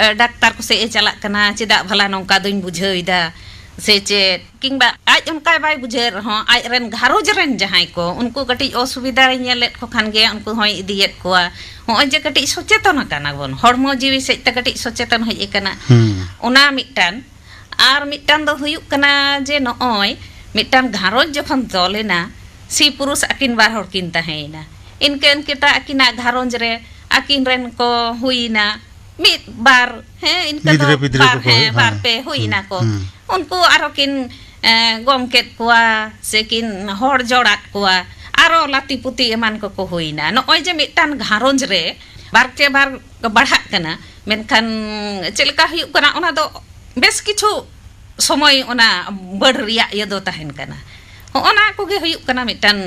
ᱮ, ᱰᱟᱠᱛᱟᱨ ᱠᱚ ᱥᱮᱫ ᱮ ᱪᱟᱞᱟᱜ ᱠᱟᱱᱟ, "ᱪᱮᱫᱟᱜ ᱵᱷᱟᱞᱟ ᱱᱚᱝᱠᱟ ᱫᱚᱧ ᱵᱩᱡᱷᱟᱹᱣ ᱮᱫᱟ?" ᱥᱮ ᱪᱮᱫ? ᱠᱤᱝᱵᱟ ᱟᱡ ᱚᱱᱠᱟ ᱵᱟᱭ ᱵᱩᱡᱷᱟᱹᱣᱮᱫ ᱨᱮᱦᱚᱸ, ᱟᱡ ᱨᱮᱱ ᱜᱷᱟᱨᱚᱸᱡᱽ ᱨᱮᱱ ᱡᱟᱦᱟᱸᱭ ᱠᱚ, ᱩᱱᱠᱩ ᱠᱟᱹᱴᱤᱡ ᱚᱥᱩᱵᱤᱫᱷᱟᱭ ᱧᱮᱞᱮᱫ ᱠᱚ ᱠᱷᱟᱱ ᱜᱮ, ᱩᱱᱠᱩ ᱦᱚᱸᱭ ᱤᱫᱤᱭᱮᱫ ᱠᱚᱣᱟ᱾ ᱦᱚᱸᱜᱼᱚᱭ ᱡᱮ ᱠᱟᱹᱴᱤᱡ ᱥᱚᱪᱮᱛᱚᱱ ᱟᱠᱟᱱᱟ ᱵᱚᱱ, ᱦᱚᱲᱢᱚ ᱡᱤᱣᱤ ᱥᱮᱫ ᱛᱮ ᱠᱟᱹᱴᱤᱡ ᱥᱚᱪᱮᱛᱚᱱ ᱦᱮᱡ ᱟᱠᱟᱱᱟ, ᱦᱩᱸ᱾ ᱚᱱᱟ ᱢᱤᱫᱴᱟᱝ᱾ ᱟᱨ ᱢᱤᱫᱴᱟᱝ ᱫᱚ ᱦᱩᱭᱩᱜ ᱠᱟᱱᱟ ᱡᱮ ᱱᱚᱜᱼᱚᱭ ᱢᱤᱫᱴᱟᱝ ᱜᱷᱟᱨᱚᱸᱡᱽ ᱡᱚᱠᱷᱚᱱ ᱛᱚᱞ ᱮᱱᱟ, ᱥᱤ ᱯᱩᱨᱩᱥ ᱟᱹᱠᱤᱱ ᱵᱟᱨ ᱦᱚᱲ ᱠᱤᱱ ᱛᱟᱦᱮᱸᱭᱮᱱᱟ᱾ ᱤᱱᱠᱟᱹ ᱤᱱᱠᱟᱹᱛᱮ ᱟᱹᱠᱤᱱᱟᱜ ᱜᱷᱟᱨᱚᱸᱡᱽ ᱨᱮ ᱟᱹᱠᱤᱱ ᱨᱮᱱ ᱠᱚ ᱦᱩᱭᱱᱟ, ᱢᱤᱫ ᱵᱟᱨ, ᱦᱮᱸ, ᱤᱱᱠᱟᱹ ᱫᱚ ᱜᱤᱫᱽᱨᱟᱹ ᱯᱤᱫᱽᱨᱟᱹ ᱵᱟᱨ, ᱠᱚᱠᱚ ᱦᱮᱸ, ᱦᱩᱭᱩᱜᱼᱟ᱾ ᱵᱟᱨ ᱯᱮ ᱦᱩᱭᱱᱟ ᱠᱚ᱾ ᱦᱩᱸ᱾ ᱩᱱᱠᱩ ᱟᱨᱚ ᱠᱤᱱ, ᱮ, ᱜᱚᱝ ᱠᱮᱫ ᱠᱚᱣᱟ, ᱥᱮ ᱠᱤᱱ ᱦᱚᱲ ᱡᱚᱲᱟᱫ ᱠᱚᱣᱟ, ᱟᱨᱚ ᱞᱟᱹᱛᱤ ᱯᱩᱛᱤ ᱮᱢᱟᱱ ᱠᱚᱠᱚ ᱦᱩᱭᱱᱟ᱾ ᱱᱚᱜᱼᱚᱭ ᱡᱮ ᱢᱤᱫᱴᱟᱝ ᱜᱷᱟᱨᱚᱸᱡᱽ ᱨᱮ ᱵᱟᱨ ᱪᱮ ᱵᱟᱨ ᱵᱟᱲᱦᱟᱜ ᱠᱟᱱᱟ, ᱢᱮᱱᱠᱷᱟᱱ ᱪᱮᱫ ᱞᱮᱠᱟ ᱦᱩᱭᱩᱜ ᱠᱟᱱᱟ, ᱚᱱᱟ ᱫᱚ ᱵᱮᱥ ᱠᱤᱪᱷᱩ ᱥᱚᱢᱚᱭ ᱚᱱᱟ ᱵᱟᱹᱰ ᱨᱮᱭᱟᱜ ᱤᱭᱟᱹ ᱫᱚ ᱛᱟᱦᱮᱱ ᱠᱟᱱᱟ᱾ ᱦᱚᱸᱜᱼᱚ ᱱᱟ ᱠᱚᱜᱮ ᱦᱩᱭᱩᱜ ᱠᱟᱱᱟ ᱢᱤᱫᱴᱟᱝ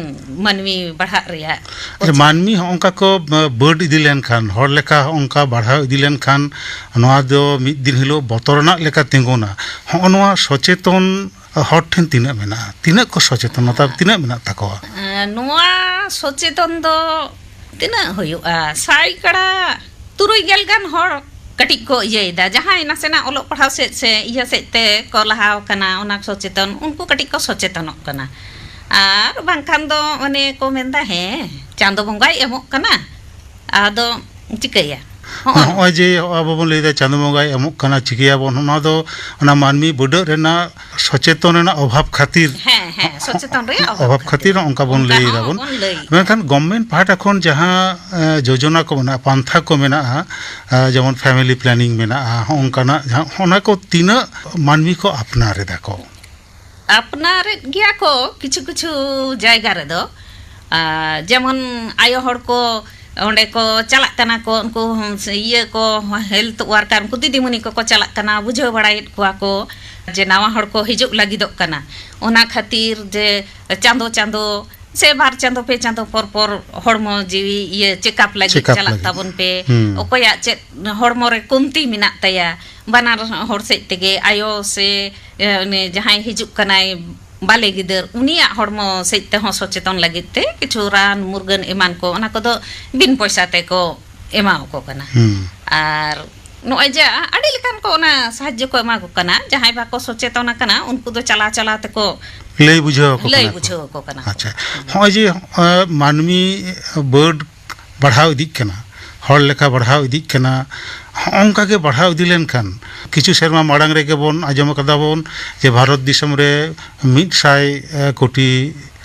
ᱢᱟᱹᱱᱢᱤ ᱵᱟᱲᱦᱟᱜ ᱨᱮᱭᱟᱜ ᱟᱪᱪᱷᱟ, ᱚᱡᱮ᱾ ᱢᱟᱹᱱᱢᱤ ᱦᱚᱸᱜᱼᱚᱝᱠᱟ ᱠᱚ, ᱵᱟᱹᱰ ᱤᱫᱤ ᱞᱮᱱᱠᱷᱟᱱ, ᱦᱚᱲ ᱞᱮᱠᱟ ᱦᱚᱸᱜᱼᱚᱝᱠᱟ ᱵᱟᱲᱦᱟᱣ ᱤᱫᱤ ᱞᱮᱱᱠᱷᱟᱱ, ᱱᱚᱣᱟ ᱫᱚ ᱢᱤᱫ ᱫᱤᱱ ᱦᱤᱞᱳᱜ ᱵᱚᱛᱚᱨᱟᱱᱟᱜ ᱞᱮᱠᱟ ᱛᱤᱸᱜᱩᱱᱟ᱾ ᱦᱚᱸᱜᱼᱚ ᱱᱚᱣᱟ ᱥᱚᱪᱮᱛᱚᱱ ᱦᱚᱲ ᱴᱷᱮᱱ ᱛᱤᱱᱟᱹᱜ ᱢᱮᱱᱟᱜᱼᱟ? ᱛᱤᱱᱟᱹᱜ ᱠᱚ ᱥᱚᱪᱮᱛᱚᱱᱚᱛᱟ, ᱛᱤᱱᱟᱹᱜ ᱢᱮᱱᱟᱜ ᱛᱟᱠᱚᱣᱟ? ᱮᱸ, ᱱᱚᱣᱟ ᱥᱚᱪᱮᱛᱚᱱ ᱫᱚ ᱛᱤᱱᱟᱹᱜ ᱦᱩᱭᱩᱜᱼᱟ, ᱥᱟᱭ ᱠᱟᱲᱟ ᱛᱩᱨᱩᱭ ᱜᱮᱞ ᱜᱟᱱ ᱦᱚᱲ ᱠᱟᱹᱴᱤᱡ ᱠᱚ ᱤᱭᱟᱹᱭᱮᱫᱟ᱾ ᱡᱟᱦᱟᱸᱭ ᱱᱟᱥᱮᱱᱟᱜ ᱚᱞᱚᱜ ᱯᱟᱲᱦᱟᱣ ᱥᱮᱫ ᱥᱮ ᱤᱭᱟᱹ ᱥᱮᱫ ᱛᱮ ᱠᱚ ᱞᱟᱦᱟᱣ ᱠᱟᱱᱟ, ᱚᱱᱟ ᱥᱚᱪᱮᱛᱚᱱ, ᱩᱱᱠᱩ ᱠᱟᱹᱴᱤᱡ ᱠᱚ ᱥᱚᱪᱮᱛᱚᱱᱚᱜ ᱠᱟᱱᱟ᱾ ᱟᱨ ᱵᱟᱝᱠᱷᱟᱱ ᱫᱚ ᱚᱱᱮ ᱠᱚ ᱢᱮᱱᱫᱟ, "ᱦᱮᱸ, ᱪᱟᱸᱫᱚ ᱵᱚᱸᱜᱟᱭ ᱮᱢᱚᱜ ᱠᱟᱱᱟ, ᱟᱫᱚ ᱪᱤᱠᱟᱹᱭᱟ?" ᱦᱚᱸᱜᱼᱚ᱾ ᱱᱚᱜᱼᱚᱭ ᱡᱮ ᱟᱵᱚ ᱵᱚᱱ ᱞᱟᱹᱭᱫᱟ ᱪᱟᱸᱫᱚ ᱵᱚᱸᱜᱟᱭ ᱮᱢᱚᱜ ᱠᱟᱱᱟ, ᱪᱤᱠᱟᱹᱭᱟᱵᱚᱱ, ᱚᱱᱟ ᱫᱚ ᱚᱱᱟ ᱢᱟᱹᱱᱢᱤ ᱵᱟᱹᱰᱟᱹᱜ ᱨᱮᱱᱟᱜ ᱥᱚᱪᱮᱛᱚᱱ ᱨᱮᱱᱟᱜ ᱚᱵᱷᱟᱵᱽ ᱠᱷᱟᱹᱛᱤᱨ᱾ ᱦᱮᱸ, ᱦᱮᱸ, ᱥᱚᱪᱮᱛᱚᱱ ᱨᱮᱭᱟᱜ ᱚᱵᱷᱟᱵᱽ ᱚᱵᱷᱟᱵᱽ ᱠᱷᱟᱹᱛᱤᱨ᱾ ᱠᱷᱟᱹᱛᱤᱨ ᱚᱱᱠᱟ ᱵᱚᱱ ᱚᱱᱠᱟ ᱞᱟᱹᱭ ᱦᱚᱸ ᱫᱟᱵᱚᱱ᱾ ᱵᱚᱱ ᱞᱟᱹᱭ᱾ ᱢᱮᱱᱠᱷᱟᱱ ᱜᱚᱵᱷᱢᱮᱱᱴ ᱯᱟᱦᱴᱟ ᱠᱷᱚᱱ ᱡᱟᱦᱟᱸ, ᱮ, ᱡᱳᱡᱚᱱᱟ ᱠᱚ ᱢᱮᱱᱟᱜᱼᱟ, ᱯᱟᱱᱛᱷᱟ ᱠᱚ ᱢᱮᱱᱟᱜᱼᱟ, ᱮ, ᱡᱮᱢᱚᱱ ᱯᱷᱮᱢᱮᱞᱤ ᱯᱞᱮᱱᱤᱝ ᱢᱮᱱᱟᱜᱼᱟ, ᱦᱚᱸᱜᱼᱚ ᱱᱚᱝᱠᱟᱱᱟᱜ ᱡᱟᱦᱟᱸ, ᱚᱱᱟ ᱠᱚ ᱛᱤᱱᱟᱹᱜ ᱢᱟᱹᱱᱢᱤ ᱠᱚ ᱟᱯᱱᱟᱨ ᱮᱫᱟ ᱠᱚ? ᱟᱯᱱᱟᱨᱮᱫ ᱜᱮᱭᱟ ᱠᱚ ᱠᱤᱪᱷᱩ ᱠᱤᱪᱷᱩ ᱡᱟᱭᱜᱟ ᱨᱮᱫᱚ᱾ ᱟᱨ ᱡᱮᱢᱚᱱ ᱟᱭᱳ ᱦᱚᱲ ᱠᱚ ᱚᱸᱰᱮ ᱠᱚ ᱪᱟᱞᱟᱜ ᱠᱟᱱᱟ ᱠᱚ, ᱩᱱᱠᱩ ᱤᱭᱟᱹ ᱠᱚ, ᱦᱮᱞᱛᱷ ᱣᱟᱨᱠᱟᱨ, ᱩᱱᱠᱩ ᱫᱤᱫᱤᱢᱩᱱᱤ ᱠᱚᱠᱚ ᱪᱟᱞᱟᱜ ᱠᱟᱱᱟ, ᱵᱩᱡᱷᱟᱹᱣ ᱵᱟᱲᱟᱭᱮᱫ ᱠᱚᱣᱟ ᱠᱚ ᱡᱮ ᱱᱟᱣᱟ ᱦᱚᱲ ᱠᱚ ᱦᱤᱡᱩᱜ ᱞᱟᱹᱜᱤᱫᱚᱜ ᱠᱟᱱᱟ᱾ ᱚᱱᱟ ᱠᱷᱟᱹᱛᱤᱨ ᱡᱮ ᱪᱟᱸᱫᱚ ᱪᱟᱸᱫᱚ ᱥᱮ ᱵᱟᱨ ᱪᱟᱸᱫᱚ ᱯᱮ ᱪᱟᱸᱫᱚ ᱯᱚᱨ ᱯᱚᱨ ᱦᱚᱲᱢᱚ ᱡᱤᱣᱤ ᱤᱭᱟᱹ ᱪᱮᱠᱟᱯ ᱞᱟᱹᱜᱤᱫ ᱪᱮᱠᱟᱯ ᱪᱟᱞᱟᱜ ᱞᱟᱹᱜᱤᱫ᱾ ᱛᱟᱵᱚᱱ ᱯᱮ᱾ ᱦᱩᱸ᱾ ᱚᱠᱚᱭᱟᱜ ᱪᱮᱫ ᱦᱚᱲᱢᱚ ᱨᱮ ᱠᱚᱢᱛᱤ ᱢᱮᱱᱟᱜ ᱛᱟᱭᱟ, ᱵᱟᱱᱟᱨ ᱦᱚᱲ ᱥᱮᱫ ᱛᱮᱜᱮ, ᱟᱭᱳ ᱥᱮ, ᱮ, ᱩᱱᱤ ᱡᱟᱦᱟᱸᱭ ᱦᱤᱡᱩᱜ ᱠᱟᱱᱟᱭ ᱵᱟᱞᱮ ᱜᱤᱫᱟᱹᱨ, ᱩᱱᱤᱭᱟᱜ ᱦᱚᱲᱢᱚ ᱥᱮᱫ ᱛᱮᱦᱚᱸ ᱥᱚᱪᱮᱛᱚᱱ ᱞᱟᱹᱜᱤᱫ ᱛᱮ ᱠᱤᱪᱷᱩ ᱨᱟᱱ ᱢᱩᱨᱜᱟᱹᱱ ᱮᱢᱟᱱ ᱠᱚ, ᱚᱱᱟ ᱠᱚᱫᱚ ᱵᱤᱱ ᱯᱚᱭᱥᱟ ᱛᱮᱠᱚ ᱮᱢᱟᱣᱟᱠᱚ ᱠᱟᱱᱟ᱾ ᱦᱩᱸ᱾ ᱟᱨ ᱱᱚᱜᱼᱚᱭ ᱡᱮ ᱟᱹᱰᱤ ᱞᱮᱠᱟᱱ ᱠᱚ ᱚᱱᱟ ᱥᱟᱦᱟᱡᱽᱡᱚ ᱠᱚ ᱮᱢᱟ ᱠᱚ ᱠᱟᱱᱟ, ᱡᱟᱦᱟᱸᱭ ᱵᱟᱠᱚ ᱥᱚᱪᱮᱛᱚᱱ ᱟᱠᱟᱱᱟ, ᱩᱱᱠᱩ ᱫᱚ ᱪᱟᱞᱟᱣ ᱪᱟᱞᱟᱣ ᱛᱮᱠᱚ ᱞᱟᱹᱭ ᱵᱩᱡᱷᱟᱹᱣ ᱟᱠᱚ ᱞᱟᱹᱭ ᱠᱟᱱᱟ ᱠᱚ᱾ ᱵᱩᱡᱷᱟᱹᱣ ᱟᱠᱚ ᱠᱟᱱᱟ ᱠᱚ᱾ ᱟᱪᱪᱷᱟ᱾ ᱦᱩᱸ᱾ ᱱᱚᱜᱼᱚᱭ ᱡᱮ, ᱮ, ᱢᱟᱹᱱᱢᱤ ᱵᱟᱹᱰ ᱵᱟᱲᱦᱟᱣ ᱤᱫᱤᱜ ᱠᱟᱱᱟ, ᱦᱚᱲ ᱞᱮᱠᱷᱟ ᱵᱟᱲᱦᱟᱣ ᱤᱫᱤᱜ ᱠᱟᱱᱟ, ᱦᱚᱸᱜᱼᱚ ᱱᱚᱝᱠᱟ ᱜᱮ ᱵᱟᱲᱦᱟᱣ ᱤᱫᱤ ᱞᱮᱱᱠᱷᱟᱱ, ᱠᱤᱪᱷᱩ ᱥᱮᱨᱢᱟ ᱢᱟᱲᱟᱝ ᱨᱮᱜᱮ ᱵᱚᱱ ᱟᱸᱡᱚᱢ ᱟᱠᱟᱫᱟ ᱵᱚᱱ ᱡᱮ ᱵᱷᱟᱨᱚᱛ ᱫᱤᱥᱚᱢ ᱨᱮ ᱢᱤᱫ ᱥᱟᱭ, ᱮ, ᱠᱳᱴᱤ,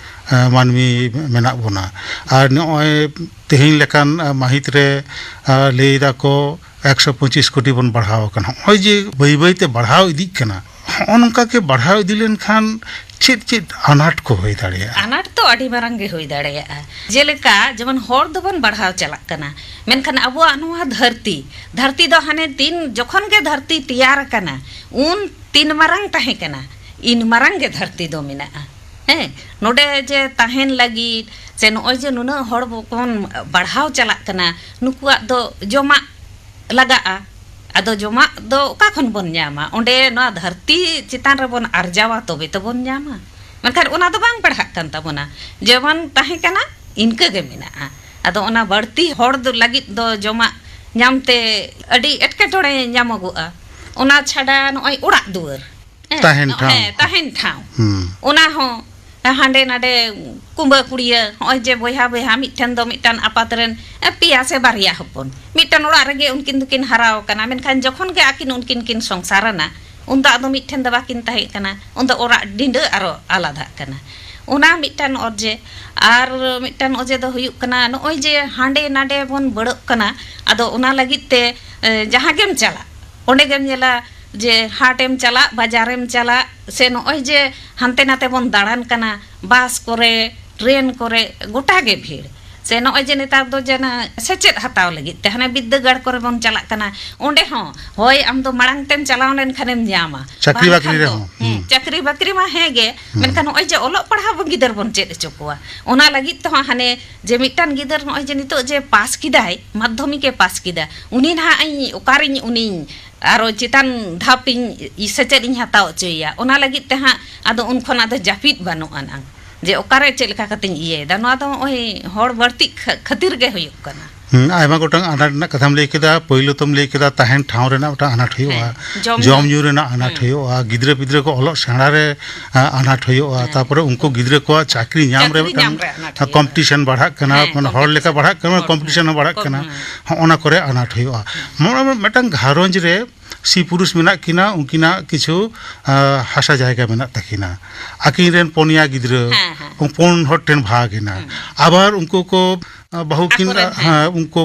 ᱮ, ᱢᱟᱹᱱᱢᱤ ᱢᱮᱱᱟᱜ ᱵᱚᱱᱟ᱾ ᱟᱨ ᱱᱚᱜᱼᱚᱭ ᱛᱮᱦᱮᱧ ᱞᱮᱠᱟᱱ, ᱮ, ᱢᱟᱹᱦᱤᱛ ᱨᱮ, ᱮ, ᱞᱟᱹᱭ ᱫᱟᱠᱚ ᱮᱠᱥᱚ ᱯᱚᱸᱪᱤᱥ ᱠᱳᱴᱤ ᱵᱚᱱ ᱵᱟᱲᱦᱟᱣ ᱟᱠᱟᱱᱟ᱾ ᱱᱚᱜᱼᱚᱭ ᱡᱮ ᱵᱟᱹᱭ ᱵᱟᱹᱭ ᱛᱮ ᱵᱟᱲᱦᱟᱣ ᱤᱫᱤᱜ ᱠᱟᱱᱟ, ᱦᱚᱸᱜᱼᱚ ᱱᱚᱝᱠᱟ ᱜᱮ ᱵᱟᱲᱦᱟᱣ ᱤᱫᱤ ᱞᱮᱱᱠᱷᱟᱱ ᱪᱮᱫ ᱪᱮᱫ ᱟᱱᱟᱴ ᱠᱚ ᱦᱩᱭ ᱫᱟᱲᱮᱭᱟᱜᱼᱟ? ᱟᱱᱟᱴ ᱫᱚ ᱟᱹᱰᱤ ᱢᱟᱨᱟᱝ ᱜᱮ ᱦᱩᱭ ᱫᱟᱲᱮᱭᱟᱜᱼᱟ᱾ ᱡᱮᱞᱮᱠᱟ, ᱡᱮᱢᱚᱱ ᱦᱚᱲ ᱫᱚᱵᱚᱱ ᱵᱟᱲᱦᱟᱣ ᱪᱟᱞᱟᱜ ᱠᱟᱱᱟ, ᱢᱮᱱᱠᱷᱟᱱ ᱟᱵᱚᱣᱟᱜ ᱱᱚᱣᱟ ᱫᱷᱟᱹᱨᱛᱤ, ᱫᱷᱟᱹᱨᱛᱤ ᱫᱚ ᱦᱟᱱᱮ ᱛᱤᱱ ᱡᱚᱠᱷᱚᱱ ᱜᱮ ᱫᱷᱟᱹᱨᱛᱤ ᱛᱮᱭᱟᱨ ᱟᱠᱟᱱᱟ, ᱩᱱ ᱛᱤᱱ ᱢᱟᱨᱟᱝ ᱛᱟᱦᱮᱸ ᱠᱟᱱᱟ, ᱤᱱ ᱢᱟᱨᱟᱝ ᱜᱮ ᱫᱷᱟᱹᱨᱛᱤ ᱫᱚ ᱢᱮᱱᱟᱜᱼᱟ᱾ ᱦᱮᱸ, ᱱᱚᱰᱮ ᱡᱮ ᱛᱟᱦᱮᱱ ᱞᱟᱹᱜᱤᱫ ᱥᱮ ᱱᱚᱜᱼᱚᱭ ᱡᱮ ᱱᱩᱱᱟᱹᱜ ᱦᱚᱲ ᱵᱚᱱ ᱵᱟᱲᱦᱟᱣ ᱪᱟᱞᱟᱜ ᱠᱟᱱᱟ, ᱱᱩᱠᱩᱣᱟᱜ ᱫᱚ ᱡᱚᱢᱟᱜ ᱞᱟᱜᱟᱜᱼᱟ᱾ ᱟᱫᱚ ᱡᱚᱢᱟᱜ ᱫᱚ ᱚᱠᱟ ᱠᱷᱚᱱ ᱵᱚᱱ ᱧᱟᱢᱟ? ᱚᱸᱰᱮ ᱱᱚᱣᱟ ᱫᱷᱟᱹᱨᱛᱤ ᱪᱮᱛᱟᱱ ᱨᱮᱵᱚᱱ ᱟᱨᱡᱟᱣᱟ, ᱛᱚᱵᱮ ᱛᱚᱵᱚᱱ ᱧᱟᱢᱟ᱾ ᱢᱮᱱᱠᱷᱟᱱ ᱚᱱᱟ ᱫᱚ ᱵᱟᱝ ᱯᱟᱲᱦᱟᱜ ᱠᱟᱱ ᱛᱟᱵᱚᱱᱟ᱾ ᱡᱮᱢᱚᱱ ᱛᱟᱦᱮᱸ ᱠᱟᱱᱟ, ᱤᱱᱠᱟᱹ ᱜᱮ ᱢᱮᱱᱟᱜᱼᱟ᱾ ᱟᱫᱚ ᱚᱱᱟ ᱵᱟᱹᱲᱛᱤ ᱦᱚᱲ ᱫᱚ ᱞᱟᱹᱜᱤᱫ ᱫᱚ ᱡᱚᱢᱟᱜ ᱧᱟᱢᱛᱮ ᱟᱹᱰᱤ ᱮᱴᱠᱮᱴᱚᱬᱮ ᱧᱟᱢᱚᱜᱚᱜᱼᱟ᱾ ᱚᱱᱟ ᱪᱷᱟᱰᱟ ᱱᱚᱜᱼᱚᱭ ᱚᱲᱟᱜ ᱫᱩᱣᱟᱹᱨ, ᱦᱮᱸ, ᱛᱟᱦᱮᱱ ᱴᱷᱟᱶ᱾ ᱦᱮᱸ, ᱛᱟᱦᱮᱱ ᱴᱷᱟᱶ᱾ ᱦᱩᱸ᱾ ᱚᱱᱟ ᱦᱚᱸ ᱦᱟᱸᱰᱮ ᱱᱟᱰᱮ ᱠᱩᱢᱵᱟᱹ ᱠᱩᱲᱤᱭᱟᱹ, ᱱᱚᱜᱼᱚᱭ ᱡᱮ ᱵᱚᱭᱦᱟ ᱵᱚᱭᱦᱟ ᱢᱤᱫᱴᱷᱮᱱ ᱫᱚ ᱢᱤᱫᱴᱟᱝ ᱟᱯᱟᱛ ᱨᱮᱱ ᱯᱮᱭᱟ ᱥᱮ ᱵᱟᱨᱭᱟ ᱦᱚᱯᱚᱱ ᱢᱤᱫᱴᱟᱝ ᱚᱲᱟᱜ ᱨᱮᱜᱮ ᱩᱱᱠᱤᱱ ᱫᱚᱠᱤᱱ ᱦᱟᱨᱟᱣ ᱟᱠᱟᱱᱟ, ᱢᱮᱱᱠᱷᱟᱱ ᱡᱚᱠᱷᱚᱱ ᱜᱮ ᱟᱹᱠᱤᱱ ᱩᱱᱠᱤᱱ ᱠᱤᱱ ᱥᱚᱝᱥᱟᱨ ᱮᱱᱟ, ᱩᱱᱫᱚ ᱟᱫᱚ ᱢᱤᱫᱴᱷᱮᱱ ᱫᱚ ᱵᱟᱹᱠᱤᱱ ᱛᱟᱦᱮᱸ ᱠᱟᱱᱟ, ᱩᱱᱫᱚ ᱚᱲᱟᱜ ᱰᱤᱸᱰᱟᱹ ᱟᱨᱚ ᱟᱞᱟᱫᱟᱜ ᱠᱟᱱᱟ᱾ ᱚᱱᱟ ᱢᱤᱫᱴᱟᱝ ᱚᱡᱮ᱾ ᱟᱨ ᱢᱤᱫᱴᱟᱝ ᱚᱡᱮ ᱫᱚ ᱦᱩᱭᱩᱜ ᱠᱟᱱᱟ, ᱱᱚᱜᱼᱚᱭ ᱡᱮ ᱦᱟᱸᱰᱮ ᱱᱟᱰᱮ ᱵᱚᱱ ᱵᱟᱹᱲᱚᱜ ᱠᱟᱱᱟ, ᱟᱫᱚ ᱚᱱᱟ ᱞᱟᱹᱜᱤᱫ ᱛᱮ, ᱮ, ᱡᱟᱦᱟᱸ ᱜᱮᱢ ᱪᱟᱞᱟᱜ, ᱚᱸᱰᱮ ᱜᱮᱢ ᱧᱮᱞᱟ ᱡᱮ ᱦᱟᱴᱮᱢ ᱪᱟᱞᱟᱜ, ᱵᱟᱡᱟᱨᱮᱢ ᱪᱟᱞᱟᱜ, ᱥᱮ ᱱᱚᱜᱼᱚᱭ ᱡᱮ ᱦᱟᱱᱛᱮ ᱱᱟᱛᱮ ᱵᱚᱱ ᱫᱟᱬᱟᱱ ᱠᱟᱱᱟ, ᱵᱟᱥ ᱠᱚᱨᱮ, ᱴᱨᱮᱱ ᱠᱚᱨᱮ, ᱜᱚᱴᱟ ᱜᱮ ᱵᱷᱤᱲ᱾ ᱥᱮ ᱱᱚᱜᱼᱚᱭ ᱡᱮ ᱱᱮᱛᱟᱨ ᱫᱚ ᱡᱮ ᱚᱱᱟ ᱥᱮᱪᱮᱫ ᱦᱟᱛᱟᱣ ᱞᱟᱹᱜᱤᱫ ᱛᱮ ᱦᱟᱱᱮ ᱵᱤᱫᱽᱫᱟᱹᱜᱟᱲ ᱠᱚᱨᱮ ᱵᱚᱱ ᱪᱟᱞᱟᱜ ᱠᱟᱱᱟ, ᱚᱸᱰᱮ ᱦᱚᱸ ᱦᱳᱭ ᱟᱢ ᱫᱚ ᱢᱟᱲᱟᱝ ᱛᱮᱢ ᱪᱟᱞᱟᱣ ᱞᱮᱱᱠᱷᱟᱱᱮᱢ ᱧᱟᱢᱟ᱾ ᱪᱟᱹᱠᱨᱤ ᱵᱟᱝᱠᱷᱟᱱ ᱵᱟᱹᱠᱨᱤ ᱫᱚ, ᱨᱮᱦᱚᱸ, ᱦᱩᱸ, ᱦᱩᱸ᱾ ᱪᱟᱹᱠᱨᱤ ᱵᱟᱹᱠᱨᱤ ᱢᱟ ᱦᱮᱸ ᱜᱮ, ᱦᱩᱸ᱾ ᱢᱮᱱᱠᱷᱟᱱ ᱱᱚᱜᱼᱚᱭ ᱡᱮ ᱚᱞᱚᱜ ᱯᱟᱲᱦᱟᱣ ᱵᱚᱱ ᱜᱤᱫᱟᱹᱨ ᱵᱚᱱ ᱪᱮᱫ ᱦᱚᱪᱚ ᱠᱚᱣᱟ, ᱚᱱᱟ ᱞᱟᱹᱜᱤᱫ ᱛᱮᱦᱚᱸ ᱦᱟᱱᱮ ᱡᱮ ᱢᱤᱫᱴᱟᱝ ᱜᱤᱫᱟᱹᱨ ᱱᱚᱜᱼᱚᱭ ᱡᱮ ᱱᱤᱛᱚᱜ ᱡᱮ ᱯᱟᱥ ᱠᱮᱫᱟᱭ, ᱢᱟᱫᱽᱫᱷᱚᱢᱤᱠ ᱮ ᱯᱟᱥ ᱠᱮᱫᱟ, ᱩᱱᱤ ᱱᱟᱦᱟᱜ ᱤᱧ ᱚᱠᱟᱨᱤᱧ ᱩᱱᱤᱧ ᱟᱨᱚ ᱪᱮᱛᱟᱱ ᱫᱷᱟᱯ ᱤᱧ ᱥᱮᱪᱮᱫ ᱤᱧ ᱦᱟᱛᱟᱣ ᱦᱚᱪᱚᱭᱮᱭᱟ, ᱚᱱᱟ ᱞᱟᱹᱜᱤᱫ ᱛᱮ ᱦᱟᱸᱜ ᱟᱫᱚ ᱩᱱ ᱠᱷᱚᱱ ᱟᱫᱚ ᱡᱟᱹᱯᱤᱫ ᱵᱟᱹᱱᱩᱜ ᱟᱱᱟᱝ ᱡᱮ ᱚᱠᱟᱨᱮ ᱪᱮᱫ ᱞᱮᱠᱟ ᱠᱟᱛᱮᱧ ᱤᱭᱟᱹᱭᱮᱫᱟ᱾ ᱱᱚᱣᱟ ᱫᱚ ᱱᱚᱜᱼᱚᱭ ᱦᱚᱲ ᱵᱟᱹᱲᱛᱤ ᱠᱷᱟ-, ᱠᱷᱟᱹᱛᱤᱨ ᱜᱮ ᱦᱩᱭᱩᱜ ᱠᱟᱱᱟ᱾ ᱦᱩᱸ, ᱟᱭᱢᱟ ᱜᱚᱴᱟᱝ ᱟᱱᱟᱴ ᱨᱮᱱᱟᱜ ᱠᱟᱛᱷᱟᱢ ᱞᱟᱹᱭ ᱠᱮᱫᱟ᱾ ᱯᱳᱭᱞᱳ ᱛᱚᱢ ᱞᱟᱹᱭ ᱠᱮᱫᱟ ᱛᱟᱦᱮᱱ ᱴᱷᱟᱶ ᱨᱮᱱᱟᱜ ᱢᱤᱫᱴᱟᱝ ᱟᱱᱟᱴ ᱦᱩᱭᱩᱜᱼᱟ, ᱦᱮᱸ, ᱡᱚᱢ ᱡᱚᱢ ᱧᱩ᱾ ᱧᱩ ᱨᱮᱱᱟᱜ ᱟᱱᱟᱴ ᱦᱩᱸ᱾ ᱦᱩᱭᱩᱜᱼᱟ, ᱜᱤᱫᱽᱨᱟᱹ ᱯᱤᱫᱽᱨᱟᱹ ᱠᱚ ᱚᱞᱚᱜ ᱥᱮᱬᱟ ᱨᱮ, ᱟ, ᱟᱱᱟᱴ ᱦᱩᱭᱩᱜᱼᱟ, ᱦᱮᱸ᱾ ᱛᱟᱨᱯᱚᱨᱮ ᱩᱱᱠᱩ ᱜᱤᱫᱽᱨᱟᱹ ᱠᱚᱣᱟᱜ ᱪᱟᱹᱠᱨᱤ ᱧᱟᱢ ᱨᱮ ᱪᱟᱹᱠᱨᱤ ᱢᱤᱫᱴᱟᱝ, ᱧᱟᱢ ᱨᱮ ᱟᱱᱟᱴ ᱟ, ᱦᱩᱭᱩᱜᱼᱟ᱾ ᱠᱚᱢᱯᱤᱴᱤᱥᱚᱱ ᱵᱟᱲᱦᱟᱜ ᱠᱟᱱᱟ, ᱦᱮᱸ, ᱢᱟᱱᱮ ᱦᱚᱲ ᱠᱚᱢᱯᱤᱴᱤᱥᱚᱱ᱾ ᱞᱮᱠᱟ ᱵᱟᱲᱦᱟᱜ ᱠᱟᱱᱟ, ᱦᱚᱲ, ᱠᱚᱢᱯᱤᱴᱤᱥᱚᱱ ᱦᱚᱸ ᱵᱟᱲᱦᱟᱜ ᱦᱚᱲ, ᱠᱟᱱᱟ᱾ ᱦᱮᱸ᱾ ᱦᱚᱸᱜᱼᱚ ᱱᱟ ᱠᱚᱨᱮ ᱟᱱᱟᱴ ᱦᱩᱭᱩᱜᱼᱟ᱾ ᱦᱮᱸ᱾ ᱢᱚᱱᱮ ᱢᱮ ᱢᱤᱫᱴᱟᱝ ᱜᱷᱟᱨᱚᱸᱡᱽ ᱨᱮ ᱥᱤ ᱯᱩᱨᱩᱥ ᱢᱮᱱᱟᱜ ᱠᱤᱱᱟ, ᱩᱱᱠᱤᱱᱟᱜ ᱠᱤᱪᱷᱩ, ᱟ, ᱦᱟᱥᱟ ᱡᱟᱭᱜᱟ ᱢᱮᱱᱟᱜ ᱛᱟᱹᱠᱤᱱᱟ, ᱟᱹᱠᱤᱱ ᱨᱮᱱ ᱯᱩᱱᱭᱟ ᱜᱤᱫᱽᱨᱟᱹ, ᱦᱮᱸ, ᱦᱮᱸ᱾ ᱯᱩᱱ ᱦᱚᱲ ᱴᱷᱮᱱ ᱵᱷᱟᱜᱽ ᱮᱱᱟ᱾ ᱦᱮᱸ᱾ ᱟᱵᱟᱨ ᱩᱱᱠᱩ ᱠᱚ, ᱟ, ᱵᱟᱹᱦᱩ ᱠᱤᱱ, ᱟᱠᱚᱨᱮᱱ, ᱟ, ᱦᱮᱸ᱾ ᱦᱮᱸ, ᱩᱱᱠᱩ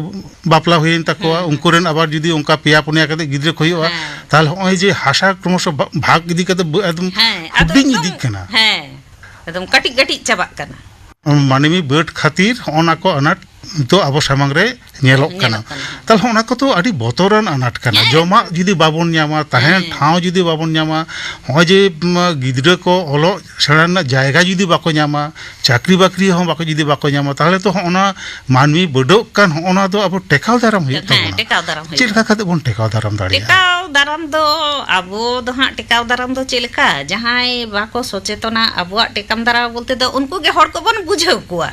ᱵᱟᱯᱞᱟ ᱦᱩᱭᱮᱱ ᱛᱟᱠᱚᱣᱟ, ᱦᱮᱸ, ᱦᱮᱸ᱾ ᱩᱱᱠᱩ ᱨᱮᱱ ᱟᱵᱟᱨ ᱡᱩᱫᱤ ᱚᱱᱠᱟ ᱯᱮᱭᱟ ᱯᱩᱱᱭᱟ ᱠᱟᱛᱮ ᱜᱤᱫᱽᱨᱟᱹ ᱠᱚ ᱦᱩᱭᱩᱜᱼᱟ, ᱦᱮᱸ᱾ ᱛᱟᱦᱚᱞᱮ ᱦᱚᱸᱜᱼᱚᱭ ᱡᱮ ᱦᱟᱥᱟ ᱠᱨᱚᱢᱚᱥᱚ ᱵᱷᱟ-, ᱵᱷᱟᱜᱽ ᱤᱫᱤ ᱠᱟᱛᱮ ᱵᱟᱹ-, ᱮᱠᱫᱚᱢ ᱦᱮᱸ, ᱟᱫᱚ ᱦᱩᱰᱤᱧ ᱮᱠᱫᱚᱢ, ᱤᱫᱤᱜ ᱠᱟᱱᱟ᱾ ᱦᱮᱸ, ᱮᱠᱫᱚᱢ ᱠᱟᱹᱴᱤᱡ ᱠᱟᱹᱴᱤᱡ ᱪᱟᱵᱟᱜ ᱠᱟᱱᱟ᱾ ᱢᱟᱹᱱᱢᱤ ᱵᱟᱹᱰ ᱠᱷᱟᱹᱛᱤᱨ ᱦᱚᱸᱜᱼᱚ ᱱᱟ ᱠᱚ ᱟᱱᱟᱴ ᱱᱤᱛᱚᱜ ᱟᱵᱚ ᱥᱟᱢᱟᱝ ᱨᱮ ᱧᱮᱞᱚᱜ ᱠᱟᱱᱟ᱾ ᱧᱮᱞᱚᱜ ᱠᱟᱱᱟ᱾ ᱛᱟᱦᱞᱮ ᱦᱚᱸᱜᱼᱚ ᱱᱟ ᱠᱚᱫᱚ ᱟᱹᱰᱤ ᱵᱚᱛᱚᱨᱟᱱ ᱟᱱᱟᱴ ᱠᱟᱱᱟ᱾ ᱦᱮᱸ᱾ ᱡᱚᱢᱟᱜ ᱡᱩᱫᱤ ᱵᱟᱵᱚᱱ ᱧᱟᱢᱟ, ᱛᱟᱦᱮᱱ ᱦᱮᱸ᱾ ᱴᱷᱟᱶ ᱡᱩᱫᱤ ᱵᱟᱵᱚᱱ ᱧᱟᱢᱟ, ᱦᱚᱸᱜᱼᱚᱭ ᱡᱮ, ᱩᱢ, ᱜᱤᱫᱽᱨᱟᱹ ᱠᱚ ᱚᱞᱚᱜ ᱥᱮᱬᱟ ᱨᱮᱱᱟᱜ ᱡᱟᱭᱜᱟ ᱡᱩᱫᱤ ᱵᱟᱠᱚ ᱧᱟᱢᱟ, ᱪᱟᱹᱠᱨᱤ ᱵᱟᱹᱠᱨᱤ ᱦᱚᱸ ᱵᱟᱠᱚ, ᱡᱩᱫᱤ ᱵᱟᱠᱚ ᱧᱟᱢᱟ, ᱛᱟᱦᱞᱮ ᱛᱚ ᱦᱚᱸᱜᱼᱚ ᱱᱟ ᱢᱟᱹᱱᱢᱤ ᱵᱟᱹᱰᱚᱜ ᱠᱟᱱ ᱦᱚᱸᱜᱼᱚ ᱱᱟ ᱫᱚ ᱟᱵᱚ ᱴᱮᱠᱟᱣ ᱫᱟᱨᱟᱢ ᱦᱩᱭᱩᱜ ᱦᱮᱸ, ᱛᱟᱵᱚᱱᱟ᱾ ᱴᱮᱠᱟᱣ ᱫᱟᱨᱟᱢ ᱦᱩᱭᱩᱜᱼᱟ᱾ ᱪᱮᱫ ᱞᱮᱠᱟ ᱠᱟᱛᱮ ᱵᱚᱱ ᱴᱮᱠᱟᱣ ᱫᱟᱨᱟᱢ ᱫᱟᱲᱮᱭᱟᱜᱼᱟ? ᱴᱮᱠᱟᱣ ᱫᱟᱨᱟᱢ ᱫᱚ ᱟᱵᱚ ᱫᱚ ᱦᱟᱸᱜ ᱴᱮᱠᱟᱣ ᱫᱟᱨᱟᱢ ᱫᱚ ᱪᱮᱫ ᱞᱮᱠᱟ? ᱡᱟᱦᱟᱸᱭ ᱵᱟᱠᱚ ᱥᱚᱪᱮᱛᱚᱱᱟ ᱟᱵᱚᱣᱟᱜ ᱴᱮᱠᱟᱢ ᱫᱟᱨᱟᱢ ᱵᱚᱞᱛᱮ ᱫᱚ ᱩᱱᱠᱩ ᱜᱮ ᱦᱚᱲ ᱠᱚᱵᱚᱱ ᱵᱩᱡᱷᱟᱹᱣ ᱠᱚᱣᱟ᱾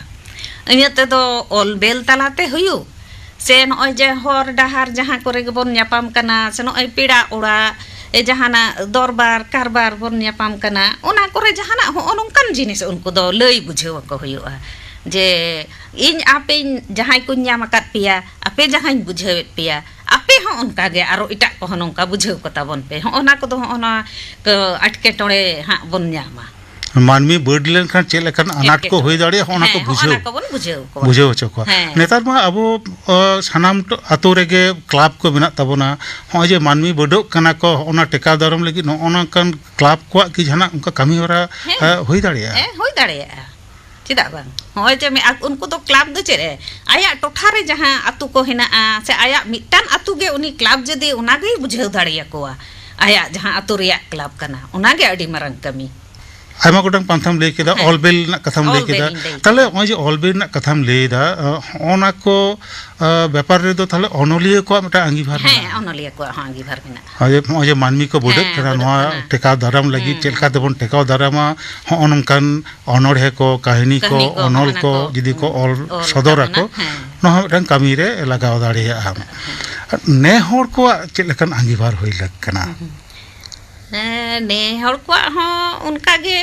ᱤᱧᱟᱹᱜ ᱛᱮᱫᱚ ᱚᱞ ᱵᱮᱞ ᱛᱟᱞᱟᱛᱮ ᱦᱩᱭᱩᱜ, ᱥᱮ ᱱᱚᱜᱼᱚᱭ ᱡᱮ ᱦᱚᱨ ᱰᱟᱦᱟᱨ ᱡᱟᱦᱟᱸ ᱠᱚᱨᱮ ᱜᱮᱵᱚᱱ ᱧᱟᱯᱟᱢ ᱠᱟᱱᱟ, ᱥᱮ ᱱᱚᱜᱼᱚᱭ ᱯᱮᱲᱟ ᱚᱲᱟᱜ, ᱮ, ᱡᱟᱦᱟᱱᱟᱜ ᱫᱚᱨᱵᱟᱨ ᱠᱟᱨᱵᱟᱨ ᱵᱚᱱ ᱧᱟᱯᱟᱢ ᱠᱟᱱᱟ, ᱚᱱᱟ ᱠᱚᱨᱮ ᱡᱟᱦᱟᱱᱟᱜ ᱦᱚᱸᱜᱼᱚ ᱱᱚᱝᱠᱟᱱ ᱡᱤᱱᱤᱥ ᱩᱱᱠᱩ ᱫᱚ ᱞᱟᱹᱭ ᱵᱩᱡᱷᱟᱹᱣ ᱟᱠᱚ ᱦᱩᱭᱩᱜᱼᱟ᱾ ᱡᱮ ᱤᱧ ᱟᱯᱮᱧ, ᱡᱟᱦᱟᱸᱭ ᱠᱚᱧ ᱧᱟᱢ ᱟᱠᱟᱫ ᱯᱮᱭᱟ, ᱟᱯᱮ ᱡᱟᱦᱟᱸᱧ ᱵᱩᱡᱷᱟᱹᱣᱮᱫ ᱯᱮᱭᱟ, ᱟᱯᱮ ᱦᱚᱸ ᱚᱱᱠᱟ ᱜᱮ ᱟᱨᱚ ᱮᱴᱟᱜ ᱠᱚᱦᱚᱸ ᱱᱚᱝᱠᱟ ᱵᱩᱡᱷᱟᱹᱣ ᱠᱚ ᱛᱟᱵᱚᱱ ᱯᱮ᱾ ᱦᱚᱸᱜᱼᱚ ᱱᱟ ᱠᱚᱫᱚ ᱦᱚᱸᱜᱼᱚ ᱱᱚᱣᱟ ᱠᱚ ᱮᱴᱠᱮᱴᱚᱬᱮ ᱦᱟᱸᱜ ᱵᱚᱱ ᱧᱟᱢᱟ᱾ ᱢᱟᱹᱱᱢᱤ ᱵᱟᱹᱰ ᱞᱮᱱᱠᱷᱟᱱ ᱪᱮᱫ ᱞᱮᱠᱟᱱ ᱟᱱᱟᱴ ᱠᱚ ᱮᱴᱠᱮᱴᱚᱬᱮ᱾ ᱦᱩᱭ ᱫᱟᱲᱮᱭᱟᱜᱼᱟ, ᱦᱚᱸᱜᱼᱚ ᱱᱟ ᱠᱚ ᱦᱮᱸ, ᱦᱚᱸᱜᱼᱚ ᱵᱩᱡᱷᱟᱹᱣ᱾ ᱱᱟ ᱠᱚᱵᱚᱱ ᱵᱩᱡᱷᱟᱹᱣ ᱠᱚᱣᱟ᱾ ᱵᱩᱡᱷᱟᱹᱣ ᱦᱚᱪᱚ ᱠᱚᱣᱟ᱾ ᱦᱮᱸ᱾ ᱱᱮᱛᱟᱨ ᱢᱟ ᱟᱵᱚ, ᱚ, ᱥᱟᱱᱟᱢ ᱴᱚ-, ᱟᱛᱳ ᱨᱮᱜᱮ ᱠᱞᱟᱵᱽ ᱠᱚ ᱢᱮᱱᱟᱜ ᱛᱟᱵᱚᱱᱟ᱾ ᱦᱚᱸᱜᱼᱚᱭ ᱡᱮ ᱢᱟᱹᱱᱢᱤ ᱵᱟᱹᱰᱚᱜ ᱠᱟᱱᱟ ᱠᱚ, ᱚᱱᱟ ᱴᱮᱠᱟᱣ ᱫᱟᱨᱟᱢ ᱞᱟᱹᱜᱤᱫ ᱱᱚᱜᱼᱚ ᱱᱚᱝᱠᱟᱱ ᱠᱞᱟᱵᱽ ᱠᱚᱣᱟᱜ ᱠᱤ ᱡᱟᱦᱟᱱᱟᱜ ᱚᱱᱠᱟ ᱠᱟᱹᱢᱤ ᱦᱚᱨᱟ, ᱦᱮᱸ᱾ ᱮ, ᱦᱩᱭ ᱫᱟᱲᱮᱭᱟᱜᱼᱟ? ᱦᱮᱸ, ᱦᱩᱭ ᱫᱟᱲᱮᱭᱟᱜᱼᱟ᱾ ᱪᱮᱫᱟᱜ ᱵᱟᱝ? ᱦᱚᱸᱜᱼᱚᱭ ᱡᱮ ᱢᱮ-, ᱟᱠ-, ᱩᱱᱠᱩ ᱫᱚ ᱠᱞᱟᱵᱽ ᱫᱚ ᱪᱮᱫ ᱮ? ᱟᱭᱟᱜ ᱴᱚᱴᱷᱟ ᱨᱮ ᱡᱟᱦᱟᱸ ᱟᱛᱳ ᱠᱚ ᱦᱮᱱᱟᱜᱼᱟ, ᱥᱮ ᱟᱭᱟᱜ ᱢᱤᱫᱴᱟᱝ ᱟᱛᱳ ᱜᱮ ᱩᱱᱤ ᱠᱞᱟᱵᱽ ᱡᱩᱫᱤ ᱚᱱᱟ ᱜᱮᱭ ᱵᱩᱡᱷᱟᱹᱣ ᱫᱟᱲᱮᱭᱟᱠᱚᱣᱟ, ᱟᱭᱟᱜ ᱡᱟᱦᱟᱸ ᱟᱛᱳ ᱨᱮᱭᱟᱜ ᱠᱞᱟᱵᱽ ᱠᱟᱱᱟ, ᱚᱱᱟ ᱜᱮ ᱟᱹᱰᱤ ᱢᱟᱨᱟᱝ ᱠᱟᱹᱢᱤ᱾ ᱟᱭᱢᱟ ᱜᱚᱴᱟᱝ ᱯᱟᱱᱛᱷᱟᱢ ᱞᱟᱹᱭ ᱠᱮᱫᱟ, ᱦᱮᱸ᱾ ᱚᱞ ᱵᱮᱞ ᱨᱮᱱᱟᱜ ᱠᱟᱛᱷᱟᱢ ᱞᱟᱹᱭ ᱚᱞ ᱵᱮᱞ ᱠᱮᱫᱟ᱾ ᱤᱧ ᱞᱟᱹᱭ ᱛᱟᱦᱞᱮ ᱠᱮᱫᱟ᱾ ᱱᱚᱜᱼᱚᱭ ᱡᱮ ᱚᱞ ᱵᱮᱞ ᱨᱮᱱᱟᱜ ᱠᱟᱛᱷᱟᱢ ᱞᱟᱹᱭ ᱮᱫᱟ, ᱚ, ᱦᱚᱸᱜᱼᱚ ᱱᱟ ᱠᱚ, ᱟ, ᱵᱮᱯᱟᱨ ᱨᱮᱫᱚ ᱛᱟᱦᱞᱮ ᱚᱱᱚᱞᱤᱭᱟᱹ ᱠᱚᱣᱟᱜ ᱢᱤᱫᱴᱟᱝ ᱟᱸᱜᱤᱵᱷᱟᱨ ᱦᱮᱸ, ᱢᱮᱱᱟᱜᱼᱟ᱾ ᱚᱱᱚᱞᱤᱭᱟᱹ ᱠᱚᱣᱟᱜ ᱦᱚᱸ ᱟᱸᱜᱤᱵᱷᱟᱨ ᱢᱮᱱᱟᱜᱼᱟ᱾ ᱱᱚᱜᱼᱚᱭ ᱡᱮ, ᱱᱚᱜᱼᱚᱭ ᱡᱮ ᱢᱟᱹᱱᱢᱤ ᱠᱚ ᱵᱟᱹᱰᱟᱹᱜ ᱦᱮᱸ, ᱠᱟᱱᱟ, ᱵᱟᱹᱰᱟᱹᱜ ᱱᱚᱣᱟ ᱠᱟᱱᱟ᱾ ᱴᱮᱠᱟᱣ ᱫᱟᱨᱟᱢ ᱞᱟᱹᱜᱤᱫ ᱦᱩᱸ᱾ ᱪᱮᱫ ᱞᱮᱠᱟ ᱛᱮᱵᱚᱱ ᱴᱮᱠᱟᱣ ᱫᱟᱨᱟᱢᱟ, ᱦᱚᱸᱜᱼᱚ ᱱᱚᱝᱠᱟᱱ ᱚᱱᱚᱬᱦᱮ ᱠᱚ, ᱠᱟᱹᱦᱱᱤ ᱠᱚ, ᱠᱟᱹᱦᱱᱤ ᱠᱚ, ᱚᱱᱚᱞ ᱦᱚᱸᱜᱼᱚ ᱱᱟ ᱠᱚ ᱠᱚ, ᱡᱩᱫᱤ ᱠᱚ ᱦᱩᱸ, ᱚᱞ ᱚᱞ ᱥᱚᱫᱚᱨ ᱛᱟᱵᱚᱱᱟ, ᱟᱠᱚ, ᱦᱮᱸ᱾ ᱱᱚᱣᱟ ᱦᱚᱸ ᱢᱤᱫᱴᱟᱝ ᱠᱟᱹᱢᱤ ᱨᱮ ᱞᱟᱜᱟᱣ ᱫᱟᱲᱮᱭᱟᱜᱼᱟ᱾ ᱱᱮ ᱦᱚᱲ ᱠᱚᱣᱟᱜ ᱪᱮᱫ ᱞᱮᱠᱟᱱ ᱟᱸᱜᱤᱵᱷᱟᱨ ᱦᱩᱭ ᱞᱟᱹᱠ ᱠᱟᱱᱟ? ᱦᱩᱸ᱾ ᱦᱮᱸ, ᱱᱮ ᱦᱚᱲ ᱠᱚᱣᱟᱜ ᱦᱚᱸ ᱚᱱᱠᱟ ᱜᱮ,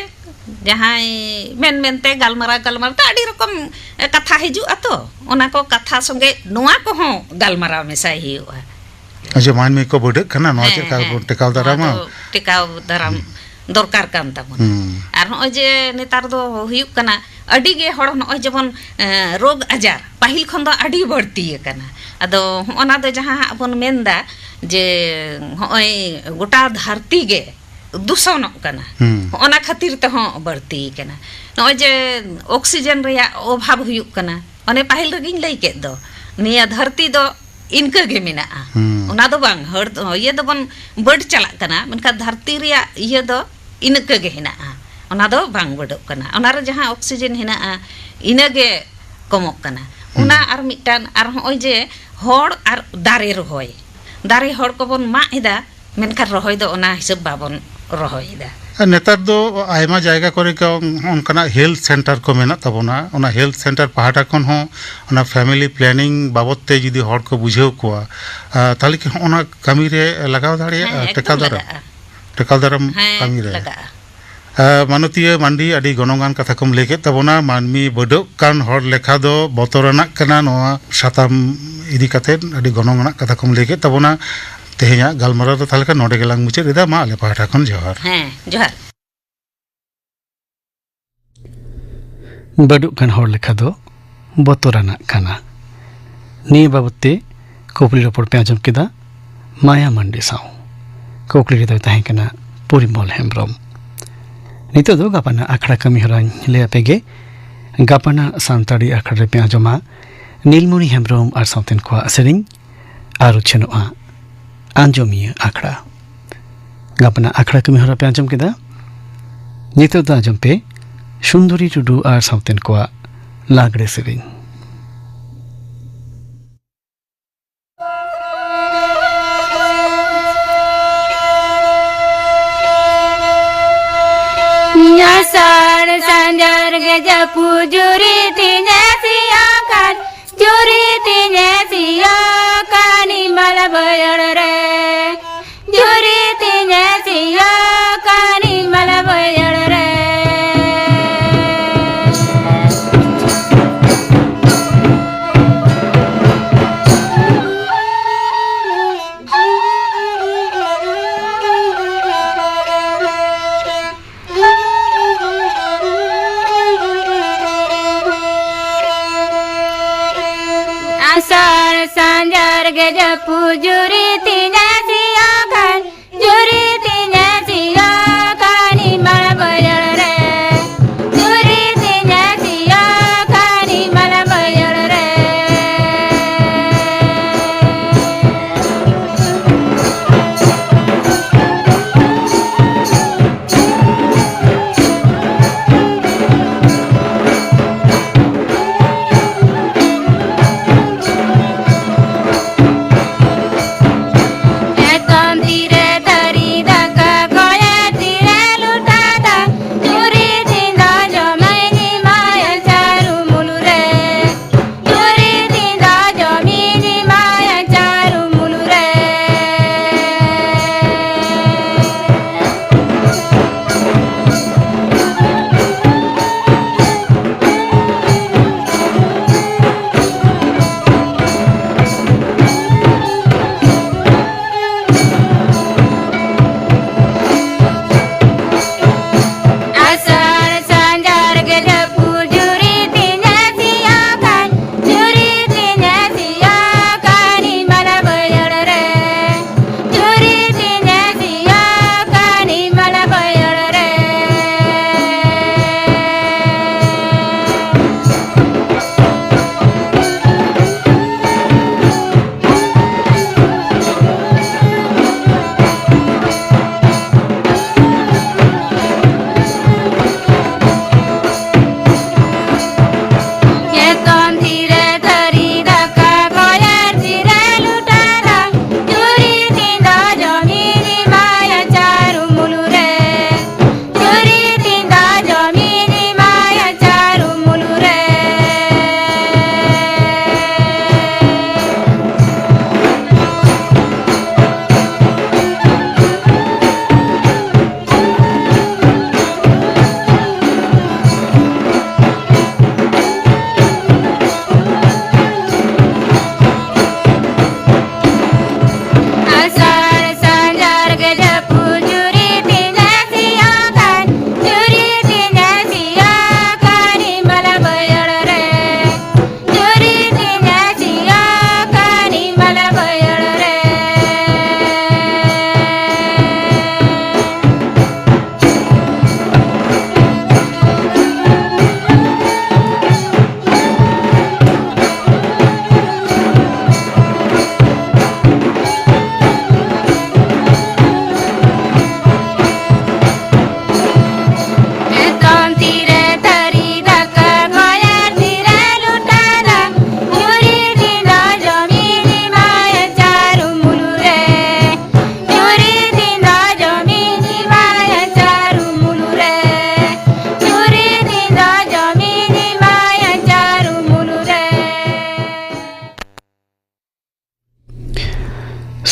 ᱡᱟᱦᱟᱸᱭ ᱢᱮᱱ ᱢᱮᱱᱛᱮ, ᱜᱟᱞᱢᱟᱨᱟᱣ ᱜᱟᱞᱢᱟᱨᱟᱣ ᱛᱮ ᱟᱹᱰᱤ ᱨᱚᱠᱚᱢ ᱠᱟᱛᱷᱟ ᱦᱤᱡᱩᱜᱼᱟ ᱛᱚ, ᱚᱱᱟ ᱠᱚ ᱠᱟᱛᱷᱟ ᱥᱚᱸᱜᱮ ᱱᱚᱣᱟ ᱠᱚᱦᱚᱸ ᱜᱟᱞᱢᱟᱨᱟᱣ ᱢᱮᱥᱟᱭ ᱦᱩᱭᱩᱜᱼᱟ᱾ ᱡᱮ ᱢᱟᱹᱱᱢᱤ ᱠᱚ ᱵᱟᱹᱰᱟᱹᱜ ᱠᱟᱱᱟ, ᱱᱚᱣᱟ ᱦᱮᱸ, ᱪᱮᱫ ᱞᱮᱠᱟ ᱦᱮᱸ᱾ ᱵᱚᱱ ᱴᱮᱠᱟᱣ ᱱᱚᱣᱟ ᱫᱟᱨᱟᱢᱟ? ᱫᱚ ᱴᱮᱠᱟᱣ ᱫᱟᱨᱟᱢ ᱦᱩᱸ᱾ ᱫᱚᱨᱠᱟᱨ ᱠᱟᱱ ᱛᱟᱵᱚᱱᱟ᱾ ᱦᱩᱸ᱾ ᱟᱨ ᱱᱚᱜᱼᱚᱭ ᱡᱮ ᱱᱮᱛᱟᱨ ᱫᱚ ᱦᱩᱭᱩᱜ ᱠᱟᱱᱟ, ᱟᱹᱰᱤ ᱜᱮ ᱦᱚᱲ ᱱᱚᱜᱼᱚᱭ ᱡᱮᱢᱚᱱ, ᱮᱸ, ᱨᱳᱜᱽ ᱟᱡᱟᱨ ᱯᱟᱹᱦᱤᱞ ᱠᱷᱚᱱ ᱫᱚ ᱟᱹᱰᱤ ᱵᱟᱹᱲᱛᱤ ᱟᱠᱟᱱᱟ᱾ ᱟᱫᱚ ᱦᱚᱸᱜᱼᱚ ᱱᱟ ᱫᱚ ᱡᱟᱦᱟᱸ ᱦᱟᱸᱜ ᱵᱚᱱ ᱢᱮᱱᱫᱟ ᱡᱮ ᱦᱚᱸᱜᱼᱚᱭ ᱜᱚᱴᱟ ᱫᱷᱟᱹᱨᱛᱤ ᱜᱮ ᱫᱩᱥᱚᱱᱚᱜ ᱠᱟᱱᱟ᱾ ᱦᱩᱸ᱾ ᱦᱚᱸᱜᱼᱚ ᱱᱟ ᱠᱷᱟᱹᱛᱤᱨ ᱛᱮᱦᱚᱸ ᱵᱟᱹᱲᱛᱤ ᱠᱟᱱᱟ᱾ ᱱᱚᱜᱼᱚᱭ ᱡᱮ ᱚᱠᱥᱤᱡᱮᱱ ᱨᱮᱭᱟᱜ ᱚᱵᱷᱟᱵᱽ ᱦᱩᱭᱩᱜ ᱠᱟᱱᱟ᱾ ᱚᱱᱮ ᱯᱟᱹᱦᱤᱞ ᱨᱮᱜᱤᱧ ᱞᱟᱹᱭ ᱠᱮᱫ ᱫᱚ, ᱱᱤᱭᱟᱹ ᱫᱷᱟᱹᱨᱛᱤ ᱫᱚ ᱤᱱᱠᱟᱹ ᱜᱮ ᱢᱮᱱᱟᱜᱼᱟ᱾ ᱦᱩᱸ᱾ ᱚᱱᱟ ᱫᱚ ᱵᱟᱝ, ᱦᱟᱹᱲ-, ᱤᱭᱟᱹ ᱫᱚᱵᱚᱱ ᱵᱟᱹᱰ ᱪᱟᱞᱟᱜ ᱠᱟᱱᱟ, ᱢᱮᱱᱠᱷᱟᱱ ᱫᱷᱟᱹᱨᱛᱤ ᱨᱮᱭᱟᱜ ᱤᱭᱟᱹ ᱫᱚ ᱤᱱᱠᱟᱹ ᱜᱮ ᱦᱮᱱᱟᱜᱼᱟ᱾ ᱚᱱᱟ ᱫᱚ ᱵᱟᱝ ᱵᱟᱹᱰᱚᱜ ᱠᱟᱱᱟ᱾ ᱚᱱᱟ ᱨᱮ ᱡᱟᱦᱟᱸ ᱚᱠᱥᱤᱡᱮᱱ ᱦᱮᱱᱟᱜᱼᱟ, ᱤᱱᱟᱹ ᱜᱮ ᱠᱚᱢᱚᱜ ᱠᱟᱱᱟ᱾ ᱦᱩᱸ᱾ ᱚᱱᱟ ᱟᱨ ᱢᱤᱫᱴᱟᱝ, ᱟᱨ ᱦᱚᱸᱜᱼᱚᱭ ᱡᱮ ᱦᱚᱲ ᱟᱨ ᱫᱟᱨᱮ ᱨᱚᱦᱚᱭ, ᱫᱟᱨᱮ ᱦᱚᱲ ᱠᱚᱵᱚᱱ ᱢᱟᱜ ᱮᱫᱟ, ᱢᱮᱱᱠᱷᱟᱱ ᱨᱚᱦᱚᱭ ᱫᱚ ᱚᱱᱟ ᱦᱤᱥᱟᱹᱵ ᱵᱟᱵᱚᱱ ᱨᱚᱦᱚᱭᱮᱫᱟ᱾ ᱱᱮᱛᱟᱨ ᱫᱚ ᱟᱭᱢᱟ ᱡᱟᱭᱜᱟ ᱠᱚᱨᱮ ᱜᱮ ᱚᱱᱠᱟᱱᱟᱜ ᱦᱮᱞᱛᱷ ᱥᱮᱱᱴᱟᱨ ᱠᱚ ᱢᱮᱱᱟᱜ ᱛᱟᱵᱚᱱᱟ᱾ ᱚᱱᱟ ᱦᱮᱞᱛᱷ ᱥᱮᱱᱴᱟᱨ ᱯᱟᱦᱴᱟ ᱠᱷᱚᱱ ᱦᱚᱸ ᱚᱱᱟ ᱯᱷᱮᱢᱤᱞᱤ ᱯᱞᱮᱱᱤᱝ ᱵᱟᱵᱚᱫ ᱛᱮ ᱡᱩᱫᱤ ᱦᱚᱲ ᱠᱚ ᱵᱩᱡᱷᱟᱹᱣ ᱠᱚᱣᱟ, ᱟ, ᱛᱟᱦᱚᱞᱮ ᱠᱤ ᱦᱚᱸᱜᱼᱚ ᱱᱟ ᱠᱟᱹᱢᱤ ᱨᱮ ᱞᱟᱜᱟᱣ ᱫᱟᱲᱮᱭᱟᱜᱼᱟ? ᱦᱮᱸ, ᱴᱮᱠᱟᱣ ᱮᱠᱫᱚᱢ ᱫᱟᱨᱟᱢ? ᱞᱟᱜᱟᱜᱼᱟ᱾ ᱴᱮᱠᱟᱣ ᱫᱟᱨᱟᱢ ᱦᱮᱸ, ᱠᱟᱹᱢᱤ ᱨᱮ᱾ ᱞᱟᱜᱟᱜᱼᱟ᱾ ᱟ, ᱢᱟᱱᱚᱛᱤᱭᱟᱹ ᱢᱟᱱᱰᱤ, ᱟᱹᱰᱤ ᱜᱚᱱᱚᱝᱟᱱ ᱠᱟᱛᱷᱟ ᱠᱚᱢ ᱞᱟᱹᱭ ᱠᱮᱫ ᱛᱟᱵᱚᱱᱟ᱾ ᱢᱟᱹᱱᱢᱤ ᱵᱟᱹᱰᱟᱹᱜ ᱠᱟᱱ ᱦᱚᱲ ᱞᱮᱠᱷᱟ ᱫᱚ ᱵᱚᱛᱚᱨᱟᱱᱟᱜ ᱠᱟᱱᱟ᱾ ᱱᱚᱣᱟ ᱥᱟᱛᱟᱢ ᱤᱫᱤ ᱠᱟᱛᱮᱫ ᱟᱹᱰᱤ ᱜᱚᱱᱚᱝ ᱟᱱᱟᱜ ᱠᱟᱛᱷᱟ ᱠᱚᱢ ᱞᱟᱹᱭ ᱠᱮᱫ ᱛᱟᱵᱚᱱᱟ᱾ ᱛᱮᱦᱮᱧᱟᱜ ᱜᱟᱞᱢᱟᱨᱟᱣ ᱫᱚ ᱛᱟᱦᱚᱞᱮ ᱠᱷᱟᱱ ᱱᱚᱰᱮ ᱜᱮᱞᱟᱝ ᱢᱩᱪᱟᱹᱫ ᱮᱫᱟ᱾ ᱢᱟ ᱟᱞᱮ ᱯᱟᱦᱴᱟ ᱠᱷᱚᱱ ᱡᱚᱦᱟᱨ᱾ ᱦᱮᱸ, ᱡᱚᱦᱟᱨ᱾ ᱵᱟᱹᱰᱩᱜ ᱠᱟᱱ ᱦᱚᱲ ᱞᱮᱠᱷᱟ ᱫᱚ ᱵᱚᱛᱚᱨᱟᱱᱟᱜ ᱠᱟᱱᱟ᱾ ᱱᱤᱭᱟᱹ ᱵᱟᱵᱚᱫ ᱛᱮ ᱠᱩᱠᱞᱤ ᱨᱚᱯᱚᱲ ᱯᱮ ᱟᱸᱡᱚᱢ ᱠᱮᱫᱟ ᱢᱟᱭᱟ ᱢᱟᱱᱰᱤ ᱥᱟᱶ᱾ ᱠᱩᱠᱞᱤ ᱨᱮᱫᱚᱭ ᱛᱟᱦᱮᱸ ᱠᱟᱱᱟ ᱯᱚᱨᱤᱢᱚᱞ ᱦᱮᱢᱵᱨᱚᱢ᱾ ᱱᱤᱛᱚᱜ ᱫᱚ ᱜᱟᱯᱟᱱᱟᱜ ᱟᱠᱷᱲᱟ ᱠᱟᱹᱢᱤ ᱦᱚᱨᱟᱧ ᱞᱟᱹᱭ ᱟᱯᱮ ᱜᱮ᱾ ᱜᱟᱯᱟᱱᱟᱜ ᱥᱟᱱᱛᱟᱲᱤ ᱟᱠᱷᱲᱟ ᱨᱮᱯᱮ ᱟᱸᱡᱚᱢᱟ ᱱᱤᱞᱢᱚᱱᱤ ᱦᱮᱢᱵᱨᱚᱢ ᱟᱨ ᱥᱟᱶᱛᱮᱱ ᱠᱚᱣᱟᱜ ᱥᱮᱨᱮᱧ ᱟᱨ ᱩᱪᱷᱟᱹᱱᱚᱜᱼᱟ ᱟᱸᱡᱚᱢᱤᱭᱟᱹ ᱟᱠᱷᱲᱟ᱾ ᱜᱟᱯᱟᱱᱟᱜ ᱟᱠᱷᱲᱟ ᱠᱟᱹᱢᱤ ᱦᱚᱨᱟ ᱯᱮ ᱟᱸᱡᱚᱢ ᱠᱮᱫᱟ᱾ ᱱᱤᱛᱚᱜ ᱫᱚ ᱟᱸᱡᱚᱢ ᱯᱮ ᱥᱩᱱᱫᱚᱨᱤ ᱴᱩᱰᱩ ᱟᱨ ᱥᱟᱶᱛᱮᱱ ᱠᱚᱣᱟᱜ ᱞᱟᱜᱽᱲᱮ ᱥᱮᱨᱮᱧ᱾ ᱟᱥᱟᱲ ᱥᱟᱸᱡᱟᱨ ᱜᱮ ᱡᱟᱹᱯᱩᱫ ᱡᱩᱨᱤ ᱛᱤᱧᱮ ᱥᱤᱭᱟ ᱠᱟᱱ, ᱡᱩᱨᱤ ᱛᱤᱧᱮ ᱥᱤᱭᱟ ᱠᱟᱱᱤ ᱢᱟᱞᱟ ᱵᱟᱹᱭᱟᱹᱲ ᱨᱮ᱾ ᱡᱩᱨᱤ ᱛᱤᱧᱮ ᱥᱤᱭᱟ ᱠᱟᱱᱤ ᱢᱟᱞᱟ ᱵᱟᱹᱭᱟᱹᱲ ᱨᱮ᱾ ᱟᱥᱟᱲ ᱥᱟᱸᱡᱟᱨ ᱜᱮ ᱡᱟᱹᱯᱩᱫ ᱡᱩᱨᱤ ᱛᱤᱧᱮ ᱥᱤᱭᱟ ᱠᱟᱱ, ᱡᱩᱨᱤ ᱛᱤᱧᱮ ᱥᱤᱭᱟ ᱠᱟᱱᱤ ᱢᱟᱞᱟ ᱵᱟᱹᱭᱟᱹᱲ ᱨᱮ᱾ ᱡᱩᱨᱤ ᱛᱤᱧᱮ ᱥᱤᱭᱟ ᱠᱟᱱᱤ ᱢᱟᱞᱟ ᱵᱟᱹᱭᱟᱹᱲ ᱨᱮ᱾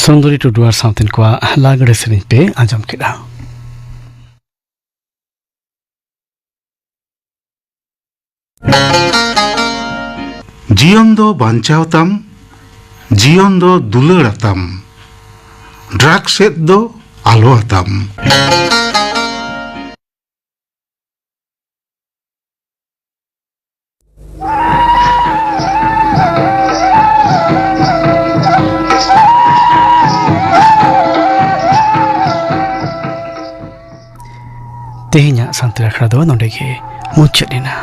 ᱛᱚᱱᱫᱩᱨᱤ ᱴᱩᱰᱩ ᱟᱨ ᱥᱟᱶᱛᱮᱱ ᱠᱚᱣᱟᱜ ᱞᱟᱜᱽᱲᱮ ᱥᱮᱨᱮᱧ ᱯᱮ ᱟᱸᱡᱚᱢ ᱠᱮᱫᱟ᱾ ᱡᱤᱭᱚᱱ ᱫᱚ ᱵᱟᱧᱪᱟᱣ ᱛᱟᱢ, ᱡᱤᱭᱚᱱ ᱫᱚ ᱫᱩᱞᱟᱹᱲ ᱟᱛᱟᱢ, ᱰᱨᱟᱜᱽ ᱥᱮᱫ ᱫᱚ ᱟᱞᱚ ᱟᱛᱟᱢ᱾ ᱛᱮᱦᱮᱧᱟᱜ ᱥᱟᱱᱛᱟᱲ ᱟᱠᱷᱲᱟ ᱫᱚ ᱱᱚᱰᱮ ᱜᱮ ᱢᱩᱪᱟᱹᱫ ᱮᱱᱟ᱾